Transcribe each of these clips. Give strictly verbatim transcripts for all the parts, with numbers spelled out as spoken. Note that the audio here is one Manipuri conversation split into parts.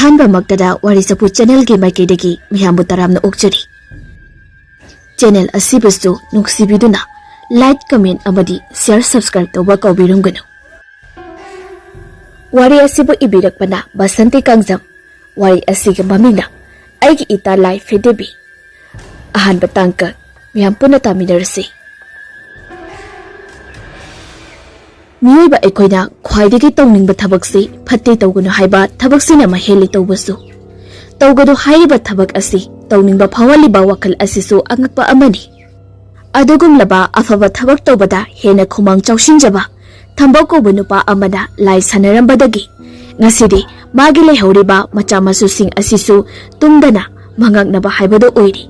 ꯑꯍꯥꯟꯕꯃꯛꯇꯗ ꯋꯥꯔꯤ ꯆꯐꯨ ꯆꯦꯅꯦꯜꯒꯤ ꯃꯥꯏꯀꯩꯗꯒꯤ ꯃꯌꯥꯝꯕꯨ ꯇꯔꯥꯝꯅ ꯑꯣꯛꯆꯔꯤ꯫ ꯆꯦꯅꯦꯜ ꯑꯁꯤꯕꯨꯁꯨ ꯅꯨꯡꯁꯤꯕꯤꯗꯨꯅ like, comment ꯑꯃꯗꯤ share, subscribe ꯇꯧꯕ ꯀꯥꯎꯕꯤꯔꯝꯒꯅꯨ꯫ ꯋꯥꯔꯤ ꯑꯁꯤꯕꯨ ꯏꯕꯤꯔꯛꯄꯅ ꯕꯁꯟꯇꯤ ꯀꯥꯡꯖꯝ꯫ ꯋꯥꯔꯤ ꯑꯁꯤꯒꯤ ꯃꯃꯤꯡꯅ ꯑꯩꯒꯤ ꯏꯇꯥ ꯂꯥꯏ ꯐꯤꯗꯦꯕꯤ꯫ ꯑꯍꯥꯟꯕ ꯇꯥꯡꯀꯛ꯫ ꯃꯌꯥꯝ ꯄꯨꯟꯅ ꯇꯥꯃꯤꯟꯅꯔꯁꯤ꯫ ꯃꯤꯑꯣꯏꯕ ꯑꯩꯈꯣꯏꯅ ꯈ꯭ꯋꯥꯏꯗꯒꯤ ꯇꯧꯅꯤꯡꯕ ꯊꯕꯛꯁꯤ ꯐꯠꯇꯦ ꯇꯧꯒꯅꯨ ꯍꯥꯏꯕ ꯊꯕꯛꯁꯤꯅ ꯃꯍꯦꯜꯂꯤ ꯇꯧꯕꯁꯨ꯫ ꯇꯧꯒꯅꯨ ꯍꯥꯏꯔꯤꯕ ꯊꯕꯛ ꯑꯁꯤ ꯇꯧꯅꯤꯡꯕ ꯐꯥꯎꯍꯜꯂꯤꯕ ꯋꯥꯈꯜ ꯑꯁꯤꯁꯨ ꯑꯉꯛꯄ ꯑꯃꯅꯤ꯫ ꯑꯗꯨꯒꯨꯝꯂꯕ ꯑꯐꯕ ꯊꯕꯛ ꯇꯧꯕꯗ ꯍꯦꯟꯅ ꯈꯨꯃꯥꯡ ꯆꯥꯎꯁꯤꯟꯖꯕ ꯊꯝꯕꯧ ꯀꯧꯕ ꯅꯨꯄꯥ ꯑꯃꯅ ꯂꯥꯏ ꯁꯥꯟꯅꯔꯝꯕꯗꯒꯤ ꯉꯁꯤꯗꯤ ꯃꯥꯒꯤ ꯂꯩꯍꯧꯔꯤꯕ ꯃꯆꯥ ꯃꯁꯨꯁꯤꯡ ꯑꯁꯤꯁꯨ ꯇꯨꯝꯗꯅ ꯃꯉꯛꯅꯕ ꯍꯥꯏꯕꯗꯨ ꯑꯣꯏꯔꯤ꯫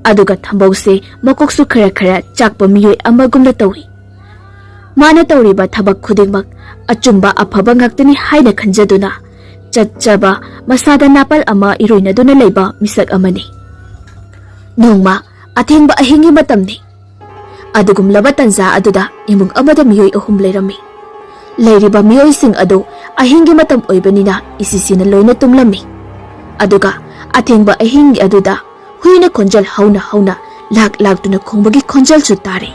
ꯑꯗꯨꯒ ꯊꯝꯕꯧꯁꯦ ꯃꯀꯣꯛꯁꯨ ꯈꯔ ꯈꯔ ꯆꯥꯛꯄ ꯃꯤꯑꯣꯏ ꯑꯃꯒꯨꯝꯅ ꯇꯧꯏ꯫ ꯃꯥꯅ ꯇꯧꯔꯤꯕ ꯊꯕꯛ ꯈꯨꯗꯤꯡꯃꯛ ꯑꯆꯨꯝꯕ ꯑꯐꯕ ꯉꯥꯛꯇꯅꯤ ꯍꯥꯏꯅ ꯈꯟꯖꯗꯨꯅ ꯆꯠꯆꯕ, ꯃꯁꯥꯗ ꯅꯥꯄꯜ ꯑꯃ ꯏꯔꯣꯏꯅꯗꯨꯅ ꯂꯩꯕ ꯃꯤꯁꯛ ꯑꯃꯅꯤ꯫ ꯅꯣꯡꯃ ꯑꯊꯦꯡꯕ ꯑꯍꯤꯡꯒꯤ ꯃꯇꯝꯅꯤ꯫ ꯑꯗꯨꯒꯨꯝꯂꯕ ꯇꯟꯖꯥ ꯑꯗꯨꯗ ꯏꯃꯨꯡ ꯑꯃꯗ ꯃꯤꯑꯣꯏ ꯑꯍꯨꯝ ꯂꯩꯔꯝꯃꯤ꯫ ꯂꯩꯔꯤꯕ ꯃꯤꯑꯣꯏꯁꯤꯡ ꯑꯗꯨ ꯑꯍꯤꯡꯒꯤ ꯃꯇꯝ ꯑꯣꯏꯕꯅꯤꯅ ꯏꯁꯤꯁꯤꯅ ꯂꯣꯏꯅ ꯇꯨꯝꯂꯝꯃꯤ꯫ ꯑꯗꯨꯒ ꯑꯊꯦꯡꯕ ꯑꯍꯤꯡ ꯑꯗꯨꯗ ꯍꯨꯏꯅ ꯈꯣꯟꯖꯦꯜ ꯍꯧꯅ ꯍꯧꯅ ꯂꯥꯛ ꯂꯥꯛꯇꯨꯅ ꯈꯣꯡꯕꯒꯤ ꯈꯣꯟꯖꯦꯜꯁꯨ ꯇꯥꯔꯦ꯫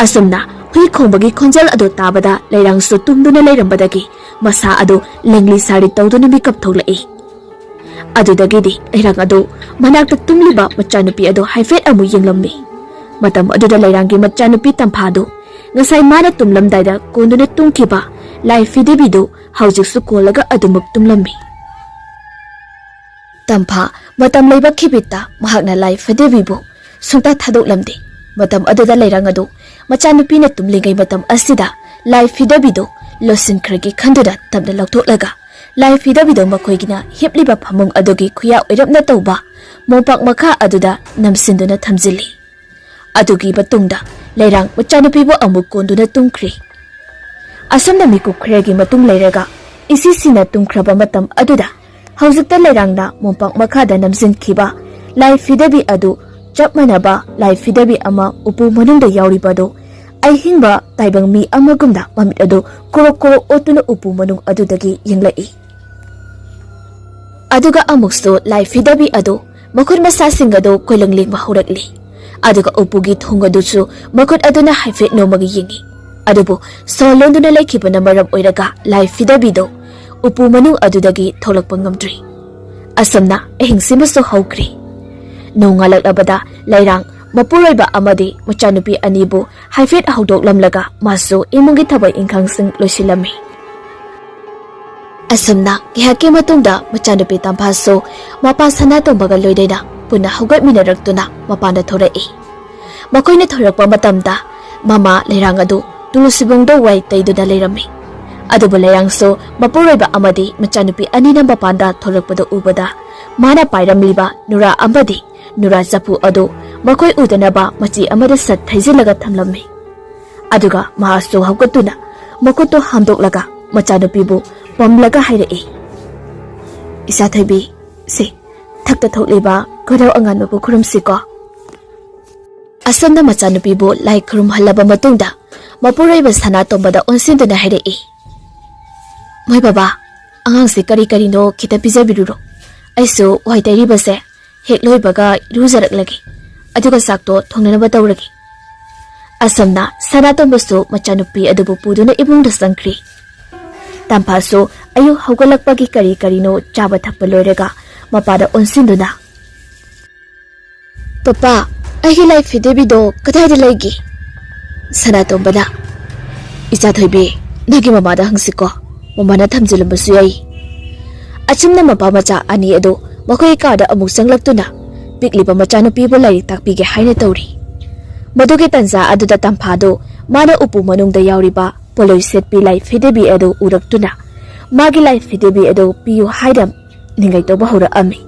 ꯑꯁꯨꯝꯅ ꯍꯨꯏ ꯈꯣꯡꯕꯒꯤ ꯈꯣꯟꯖꯦꯜ ꯑꯗꯨ ꯇꯥꯕꯗ ꯂꯩꯔꯥꯡꯁꯨ ꯇꯨꯝꯗꯨꯅ ꯂꯩꯔꯝꯕꯗꯒꯤ ꯃꯁꯥ ꯑꯗꯨ ꯂꯦꯡꯂꯤ ꯁꯥꯔꯤ ꯇꯧꯗꯨꯅ ꯃꯤꯀꯞ ꯊꯣꯛꯂꯛꯏ꯫ ꯑꯗꯨꯗꯒꯤꯗꯤ ꯂꯩꯔꯥꯡ ꯑꯗꯨ ꯃꯅꯥꯛꯇ ꯇꯨꯝꯂꯤꯕ ꯃꯆꯥꯅꯨꯄꯤ ꯑꯗꯨ ꯍꯥꯏꯐꯦꯠ ꯑꯃꯨꯛ ꯌꯦꯡꯂꯝꯃꯤ꯫ ꯃꯇꯝ ꯑꯗꯨꯗ ꯂꯩꯔꯥꯡꯒꯤ ꯃꯆꯥꯅꯨꯄꯤ ꯇꯝꯐꯥꯗꯨ ꯉꯁꯥꯏ ꯃꯥꯅ ꯇꯨꯝꯂꯝꯗꯥꯏꯗ ꯀꯣꯟꯗꯨꯅ ꯇꯨꯝꯈꯤꯕ ꯂꯥꯏ ꯐꯤꯗꯦꯕꯤꯗꯨ ꯍꯧꯖꯤꯛꯁꯨ ꯀꯣꯜꯂꯒ ꯑꯗꯨꯃꯛ ꯇꯨꯝꯂꯝꯃꯤ꯫ ꯇꯝꯐꯥ ꯃꯇꯝ ꯂꯩꯕ ꯈꯤꯕꯤꯠꯇ ꯃꯍꯥꯛꯅ ꯂꯥꯏ ꯐꯤꯗꯦꯕꯤꯕꯨ ꯁꯨꯡꯇꯥ ꯊꯥꯗꯣꯛꯂꯝꯗꯦ꯫ ꯃꯇꯝ ꯑꯗꯨꯗ ꯂꯩꯔꯥꯡ ꯑꯗꯨ ꯃꯆꯥꯅꯨꯄꯤꯅ ꯇꯨꯝꯂꯤꯉꯩ ꯃꯇꯝ ꯑꯁꯤꯗ ꯂꯥꯏ ꯐꯤꯗꯦꯕꯤꯗꯨ ꯂꯣꯠꯁꯤꯟꯈ꯭ꯔꯒꯦ ꯈꯟꯗꯨꯅ ꯇꯞꯅ ꯂꯧꯊꯣꯛꯂꯒ ꯂꯥꯏ ꯐꯤꯗꯦꯕꯤꯗꯨ ꯃꯈꯣꯏꯒꯤꯅ ꯍꯤꯞꯂꯤꯕ ꯐꯃꯨꯡ ꯑꯗꯨꯒꯤ ꯈꯨꯌꯥ ꯑꯣꯏꯔꯞꯅ ꯇꯧꯕ ꯃꯣꯝꯄꯥꯛ ꯃꯈꯥ ꯑꯗꯨꯗ ꯅꯝꯁꯤꯟꯗꯨꯅ ꯊꯝꯖꯤꯜꯂꯤ꯫ ꯑꯗꯨꯒꯤ ꯃꯇꯨꯡꯗ ꯂꯩꯔꯥꯡ ꯃꯆꯥꯅꯨꯄꯤꯕꯨ ꯑꯃꯨꯛ ꯀꯣꯟꯗꯨꯅ ꯇꯨꯝꯈ꯭ꯔꯤ꯫ ꯑꯁꯨꯝꯅ ꯃꯤꯀꯨꯞ ꯈꯔꯒꯤ ꯃꯇꯨꯡ ꯂꯩꯔꯒ ꯏꯁꯤꯁꯤꯅ ꯇꯨꯝꯈ꯭ꯔꯕ ꯃꯇꯝ ꯑꯗꯨꯗ ꯍꯧꯖꯤꯛꯇ ꯂꯩꯔꯥꯡꯅ ꯃꯣꯝꯄꯥꯛ ꯃꯈꯥꯗ ꯅꯝꯁꯤꯟꯈꯤꯕ ꯂꯥꯏ ꯐꯤꯗꯦꯕꯤ ꯑꯗꯨ ꯆꯞ ꯃꯥꯟꯅꯕ ꯂꯥꯏ ꯐꯤꯗꯦꯕꯤ ꯑꯃ ꯎꯄꯨ ꯃꯅꯨꯡꯗ ꯌꯥꯎꯔꯤꯕ ꯑꯗꯨ ꯑꯍꯤꯡꯕ ꯇꯥꯏꯕꯪ ꯃꯤ ꯑꯃꯒꯨꯝꯅ ꯃꯃꯤꯠ ꯑꯗꯨ ꯀꯣꯔꯣꯛ ꯀꯣꯔꯣꯛ ꯑꯣꯠꯇꯨꯅ ꯎꯄꯨ ꯃꯅꯨꯡ ꯑꯗꯨꯗꯒꯤ ꯌꯦꯡꯂꯛꯏ꯫ ꯑꯗꯨꯒ ꯑꯃꯨꯛꯁꯨ ꯂꯥꯏ ꯐꯤꯗꯕꯤ ꯑꯗꯨ ꯃꯈꯨꯠ ꯃꯁꯥꯁꯤꯡ ꯑꯗꯨ ꯀꯣꯏꯂꯪ ꯂꯦꯡꯕ ꯍꯧꯔꯛꯂꯤ꯫ ꯑꯗꯨꯒ ꯎꯄꯨꯒꯤ ꯊꯣꯡ ꯑꯗꯨꯁꯨ ꯃꯈꯨꯠ ꯑꯗꯨꯅ ꯍꯥꯏꯐꯦꯠ ꯅꯣꯝꯃꯒ ꯌꯦꯡꯏ꯫ ꯑꯗꯨꯕꯨ ꯁꯣꯔ ꯂꯣꯟꯗꯨꯅ ꯂꯩꯈꯤꯕꯅ ꯃꯔꯝ ꯑꯣꯏꯔꯒ ꯂꯥꯏ ꯐꯤꯗꯕꯤꯗꯨ ꯎꯄꯨ ꯃꯅꯨꯡ ꯑꯗꯨꯗꯒꯤ ꯊꯣꯛꯂꯛꯄ ꯉꯝꯗ꯭ꯔꯤ꯫ ꯑꯁꯨꯝꯅ ꯑꯍꯤꯡꯁꯤꯃꯁꯨ ꯍꯧꯈ꯭ꯔꯦ꯫ ꯅꯣꯡꯉꯥꯜꯂꯛꯂꯕꯗ ꯂꯩꯔꯥꯡ ꯃꯄꯨꯔꯣꯏꯕ ꯑꯃꯗꯤ ꯃꯆꯥꯅꯨꯄꯤ ꯑꯅꯤꯕꯨ ꯍꯥꯏꯐꯦꯠ ꯍꯧꯗꯣꯛꯂꯝꯂꯒ ꯃꯥꯁꯨ ꯏꯃꯨꯡꯒꯤ ꯊꯕꯛ ꯏꯪꯈꯥꯡꯁꯤꯡ ꯂꯣꯏꯁꯤꯜꯂꯝꯃꯤ꯫ ꯑꯁꯨꯝꯅ ꯉꯥꯏꯍꯥꯛꯀꯤ ꯃꯇꯨꯡꯗ ꯃꯆꯥꯅꯨꯄꯤ ꯇꯝꯐꯥꯁꯨ ꯃꯄꯥ ꯁꯅꯥꯇꯣꯝꯕꯒ ꯂꯣꯏꯅꯅ ꯄꯨꯟꯅ ꯍꯧꯒꯠꯃꯤꯟꯅꯔꯛꯇꯨꯅ ꯃꯄꯥꯟꯗ ꯊꯣꯔꯛꯏ꯫ ꯃꯈꯣꯏꯅ ꯊꯣꯔꯛꯄ ꯃꯇꯝꯗ ꯃꯃꯥ ꯂꯩꯔꯥꯡ ꯑꯗꯨ ꯇꯨꯂꯨ ꯁꯤꯕꯨꯡꯗ ꯋꯥꯏ ꯇꯩꯗꯨꯅ ꯂꯩꯔꯝꯃꯤ꯫ ꯑꯗꯨꯕꯨ ꯂꯩꯔꯥꯡꯁꯨ ꯃꯄꯨꯔꯣꯏꯕ ꯑꯃꯗꯤ ꯃꯆꯥꯅꯨꯄꯤ ꯑꯅꯤꯅ ꯃꯄꯥꯟꯗ ꯊꯣꯔꯛꯄꯗꯨ ꯎꯕꯗ ꯃꯥꯅ ꯄꯥꯏꯔꯝꯂꯤꯕ ꯅꯨꯔꯥ ꯑꯃꯗꯤ ꯅꯨꯔꯥ ꯆꯐꯨ ꯑꯗꯨ ꯃꯈꯣꯏ ꯎꯗꯅꯕ ꯃꯆꯤ ꯑꯃꯗ ꯁꯠ ꯊꯩꯖꯤꯜꯂꯒ ꯊꯝꯂꯝꯃꯤ꯫ ꯑꯗꯨꯒ ꯃꯍꯥꯛꯁꯨ ꯍꯧꯒꯠꯇꯨꯅ ꯃꯈꯨꯠꯇꯨ ꯍꯥꯝꯗꯣꯛꯂꯒ ꯃꯆꯥꯅꯨꯄꯤꯕꯨ ꯄꯝꯂꯒ ꯍꯥꯏꯔꯛꯏ, "ꯏꯆꯥ ꯊꯣꯏꯕꯤ, ꯁꯦ, ꯊꯛꯇ ꯊꯣꯛꯂꯤꯕ ꯀꯣꯏꯔꯥꯎ ꯑꯉꯥꯟꯕꯕꯨ ꯈꯨꯔꯨꯝꯁꯤꯀꯣ"꯫ ꯑꯁꯨꯝꯅ ꯃꯆꯥꯅꯨꯄꯤꯕꯨ ꯂꯥꯏ ꯈꯨꯔꯨꯝꯍꯜꯂꯕ ꯃꯇꯨꯡꯗ ꯃꯄꯨꯔꯣꯏꯕ ꯁꯅꯥꯇꯣꯝꯕꯗ ꯑꯣꯟꯁꯤꯟꯗꯨꯅ ꯍꯥꯏꯔꯛꯏ, "ꯃꯣꯏ ꯕꯕꯥ, ꯑꯉꯥꯡꯁꯦ ꯀꯔꯤ ꯀꯔꯤꯅꯣ ꯈꯤꯇ ꯄꯤꯖꯕꯤꯔꯨꯔꯣ꯫ ꯑꯩꯁꯨ ꯋꯥꯏ ꯇꯩꯔꯤꯕꯁꯦ ꯍꯦꯛ ꯂꯣꯏꯕꯒ ꯏꯔꯨꯖꯔꯛꯂꯒꯦ꯫ ꯑꯗꯨꯒ ꯆꯥꯛꯇꯣ ꯊꯣꯡꯅꯅꯕ ꯇꯧꯔꯒꯦ"꯫ ꯑꯁꯨꯝꯅ ꯁꯅꯥꯇꯣꯝꯕꯁꯨ ꯃꯆꯥꯅꯨꯄꯤ ꯑꯗꯨꯕꯨ ꯄꯨꯗꯨꯅ ꯏꯃꯨꯡꯗ ꯆꯪꯈ꯭ꯔꯤ꯫ ꯇꯝꯐꯥꯁꯨ ꯑꯌꯨꯛ ꯍꯧꯒꯠꯂꯛꯄꯒꯤ ꯀꯔꯤ ꯀꯔꯤꯅꯣ ꯆꯥꯕ ꯊꯛꯄ ꯂꯣꯏꯔꯒ ꯃꯄꯥꯗ ꯑꯣꯟꯁꯤꯟꯗꯨꯅ, "ꯄꯄꯥ, ꯑꯩꯒꯤ ꯂꯥꯏ ꯐꯤꯗꯦꯕꯤꯗꯣ ꯀꯗꯥꯏꯗ ꯂꯩꯒꯦ?" ꯁꯅꯥꯇꯣꯝꯕꯅ, "ꯏꯆꯥ ꯊꯣꯏꯕꯤ, ꯅꯪꯒꯤ ꯃꯃꯥꯗ ꯍꯪꯁꯤꯀꯣ, ꯃꯃꯥꯅ ꯊꯝꯖꯤꯜꯂꯝꯕꯁꯨ ꯌꯥꯏ"꯫ ꯑꯆꯨꯝꯅ ꯃꯄꯥ ꯃꯆꯥ ꯑꯅꯤ ꯑꯗꯨ ꯃꯈꯣꯏꯒꯤ ꯀꯥꯗ ꯑꯃꯨꯛ ꯆꯪꯂꯛꯇꯨꯅ ꯄꯤꯛꯂꯤꯕ ꯃꯆꯥꯅꯨꯄꯤꯕꯨ ꯂꯥꯏꯔꯤꯛ ꯇꯥꯛꯄꯤꯒꯦ ꯍꯥꯏꯅ ꯇꯧꯔꯤ꯫ ꯃꯗꯨꯒꯤ ꯇꯟꯖꯥ ꯑꯗꯨꯗ ꯇꯝꯐꯥꯗꯨ ꯃꯥꯅ ꯎꯄꯨ ꯃꯅꯨꯡꯗ ꯌꯥꯎꯔꯤꯕ ꯄꯣꯂꯣꯏ ꯁꯦꯠꯄꯤ ꯂꯥꯏ ꯐꯤꯗꯦꯕꯤ ꯑꯗꯨ ꯎꯔꯛꯇꯨꯅ ꯃꯥꯒꯤ ꯂꯥꯏ ꯐꯤꯗꯦꯕꯤ ꯑꯗꯨ ꯄꯤꯌꯨ ꯍꯥꯏꯅ ꯅꯤꯡꯉꯥꯏ ꯇꯧꯕ ꯍꯧꯔꯛꯑꯝꯃꯤ꯫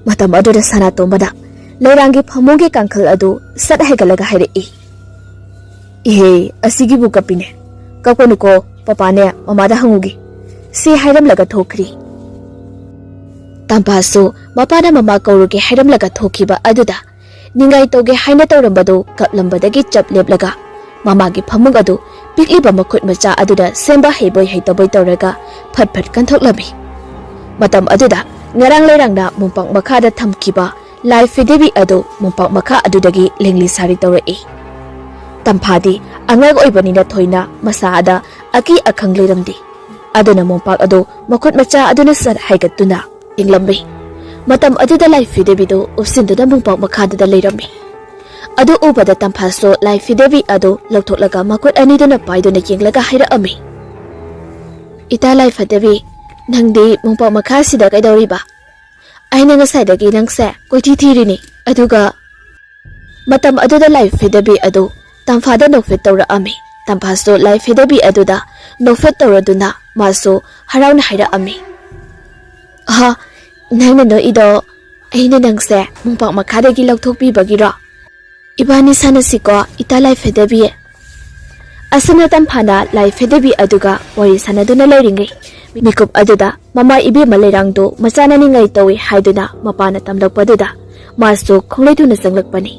ꯃꯇꯝ ꯑꯗꯨꯗ ꯁꯅꯥꯇꯣꯝꯕꯅ ꯂꯩꯔꯥꯡꯒꯤ ꯐꯃꯨꯡꯒꯤ ꯀꯥꯡꯈꯜ ꯑꯗꯨ ꯁꯠ ꯍꯥꯏꯒꯠꯂꯒ ꯍꯥꯏꯔꯛꯏ, "ꯏꯍꯦ, ꯑꯁꯤꯒꯤꯕꯨ ꯀꯞꯄꯤꯅꯦ꯫ ꯀꯞꯀꯅꯨꯀꯣ, ꯄꯄꯥꯅꯦ ꯃꯃꯥꯗ ꯍꯪꯉꯨꯒꯦ"꯫ ꯁꯤ ꯍꯥꯏꯔꯝꯂꯒ ꯊꯣꯛꯈ꯭ꯔꯤ꯫ ꯇꯝꯐꯥꯁꯨ ꯃꯄꯥꯅ ꯃꯃꯥ ꯀꯧꯔꯨꯒꯦ ꯍꯥꯏꯔꯝꯂꯒ ꯊꯣꯛꯈꯤꯕ ꯑꯗꯨꯗ ꯅꯤꯡꯉꯥꯏ ꯇꯧꯒꯦ ꯍꯥꯏꯅ ꯇꯧꯔꯝꯕꯗꯨ ꯀꯞꯂꯝꯕꯗꯒꯤ ꯆꯞ ꯂꯦꯞꯂꯒ ꯃꯃꯥꯒꯤ ꯐꯃꯨꯡ ꯑꯗꯨ ꯄꯤꯛꯂꯤꯕ ꯃꯈꯨꯠ ꯃꯆꯥ ꯑꯗꯨꯗ ꯁꯦꯝꯕ ꯍꯩꯕꯣꯏ ꯍꯩꯇꯕꯣꯏ ꯇꯧꯔꯒ ꯐꯠ ꯐꯠ ꯀꯟꯊꯣꯛꯂꯝꯃꯤ꯫ ꯃꯇꯝ ꯑꯗꯨꯗ ꯉꯔꯥꯡ ꯂꯩꯔꯥꯡꯅ ꯃꯣꯝꯄꯥꯛ ꯃꯈꯥꯗ ꯊꯝꯈꯤꯕ ꯂꯥꯏ ꯐꯤꯗꯦꯕꯤ ꯑꯗꯨ ꯃꯣꯝꯄꯥꯛ ꯃꯈꯥ ꯑꯗꯨꯗꯒꯤ ꯂꯦꯡꯂꯤ ꯁꯥꯔꯤ ꯇꯧꯔꯛꯏ꯫ ꯇꯝꯐꯥꯗꯤ ꯑꯉꯥꯡ ꯑꯣꯏꯕꯅꯤꯅ ꯊꯣꯏꯅ ꯃꯁꯥꯗ ꯑꯀꯤ ꯑꯈꯪ ꯂꯩꯔꯝꯗꯦ꯫ ꯑꯗꯨꯅ ꯃꯣꯝꯄꯥꯛ ꯑꯗꯨ ꯃꯈꯨꯠ ꯃꯆꯥ ꯑꯗꯨꯅ ꯁꯠ ꯍꯥꯏꯒꯠꯇꯨꯅ ꯌꯦꯡꯂꯝꯃꯤ꯫ ꯃꯇꯝ ꯑꯗꯨꯗ ꯂꯥꯏ ꯐꯤꯗꯦꯕꯤꯗꯨ ꯎꯞꯁꯤꯟꯗꯨꯅ ꯃꯣꯝꯄꯥꯛ ꯃꯈꯥꯗꯨꯗ ꯂꯩꯔꯝꯃꯤ꯫ ꯑꯗꯨ ꯎꯕꯗ ꯇꯝꯐꯥꯁꯨ ꯂꯥꯏ ꯐꯤꯗꯦꯕꯤ ꯑꯗꯨ ꯂꯧꯊꯣꯛꯂꯒ ꯃꯈꯨꯠ ꯑꯅꯤꯗꯨꯅ ꯄꯥꯏꯗꯨꯅ ꯌꯦꯡꯂꯒ ꯍꯥꯏꯔꯛꯑꯝꯃꯤ, "ꯏꯇꯥ ꯂꯥꯏ ꯐꯤꯗꯦꯕꯤ, ꯅꯪꯗꯤ ꯃꯣꯝꯄꯥꯛ ꯃꯈꯥꯁꯤꯗ ꯀꯩꯗꯧꯔꯤꯕ? ꯑꯩꯅ ꯉꯁꯥꯏꯗꯒꯤ ꯅꯪꯁꯦ ꯀꯣꯏꯊꯤ ꯊꯤꯔꯤꯅꯤ, ꯑꯗꯨꯒ" ꯃꯇꯝ ꯑꯗꯨꯗ ꯂꯥꯏ ꯐꯤꯗꯦꯕꯤ ꯑꯗꯨ ꯇꯝꯐꯥꯗ ꯅꯣꯛꯐꯦꯠ ꯇꯧꯔꯛꯑꯝꯃꯤ꯫ ꯇꯝꯐꯥꯁꯨ ꯂꯥꯏ ꯐꯤꯗꯦꯕꯤ ꯑꯗꯨꯗ ꯅꯣꯛꯐꯦꯠ ꯇꯧꯔꯗꯨꯅ ꯃꯥꯁꯨ ꯍꯔꯥꯎꯅ ꯍꯥꯏꯔꯛꯑꯝꯃꯤ, "ꯑꯍ, ꯅꯪꯅ ꯅꯣꯛꯏꯗꯣ ꯑꯩꯅ ꯅꯪꯁꯦ ꯃꯣꯝꯄꯥꯛ ꯃꯈꯥꯗꯒꯤ ꯂꯧꯊꯣꯛꯄꯤꯕꯒꯤꯔꯣ? ꯏꯕꯥꯅꯤ ꯁꯥꯟꯅꯁꯤꯀꯣ, ꯏꯇꯥ ꯂꯥꯏ ꯐꯤꯗꯦꯕꯤ?" ꯑꯁꯨꯝꯅ ꯇꯝꯐꯥꯅ ꯂꯥꯏ ꯐꯤꯗꯦꯕꯤ ꯑꯗꯨꯒ ꯋꯥꯔꯤ ꯁꯥꯟꯅꯗꯨꯅ ꯂꯩꯔꯤꯉꯩ, ꯃꯤꯀꯨꯞ ꯑꯗꯨꯗ ꯃꯃꯥ ꯏꯕꯦꯝꯃ ꯂꯩꯔꯥꯡꯗꯨ ꯃꯆꯥꯅ ꯅꯤꯡꯉꯥꯏ ꯇꯧꯏ ꯍꯥꯏꯗꯨꯅ ꯃꯄꯥꯅ ꯇꯝꯂꯛꯄꯗꯨꯗ ꯃꯥꯁꯨ ꯈꯣꯡꯂꯩ ꯊꯨꯅ ꯆꯪꯂꯛꯄꯅꯤ꯫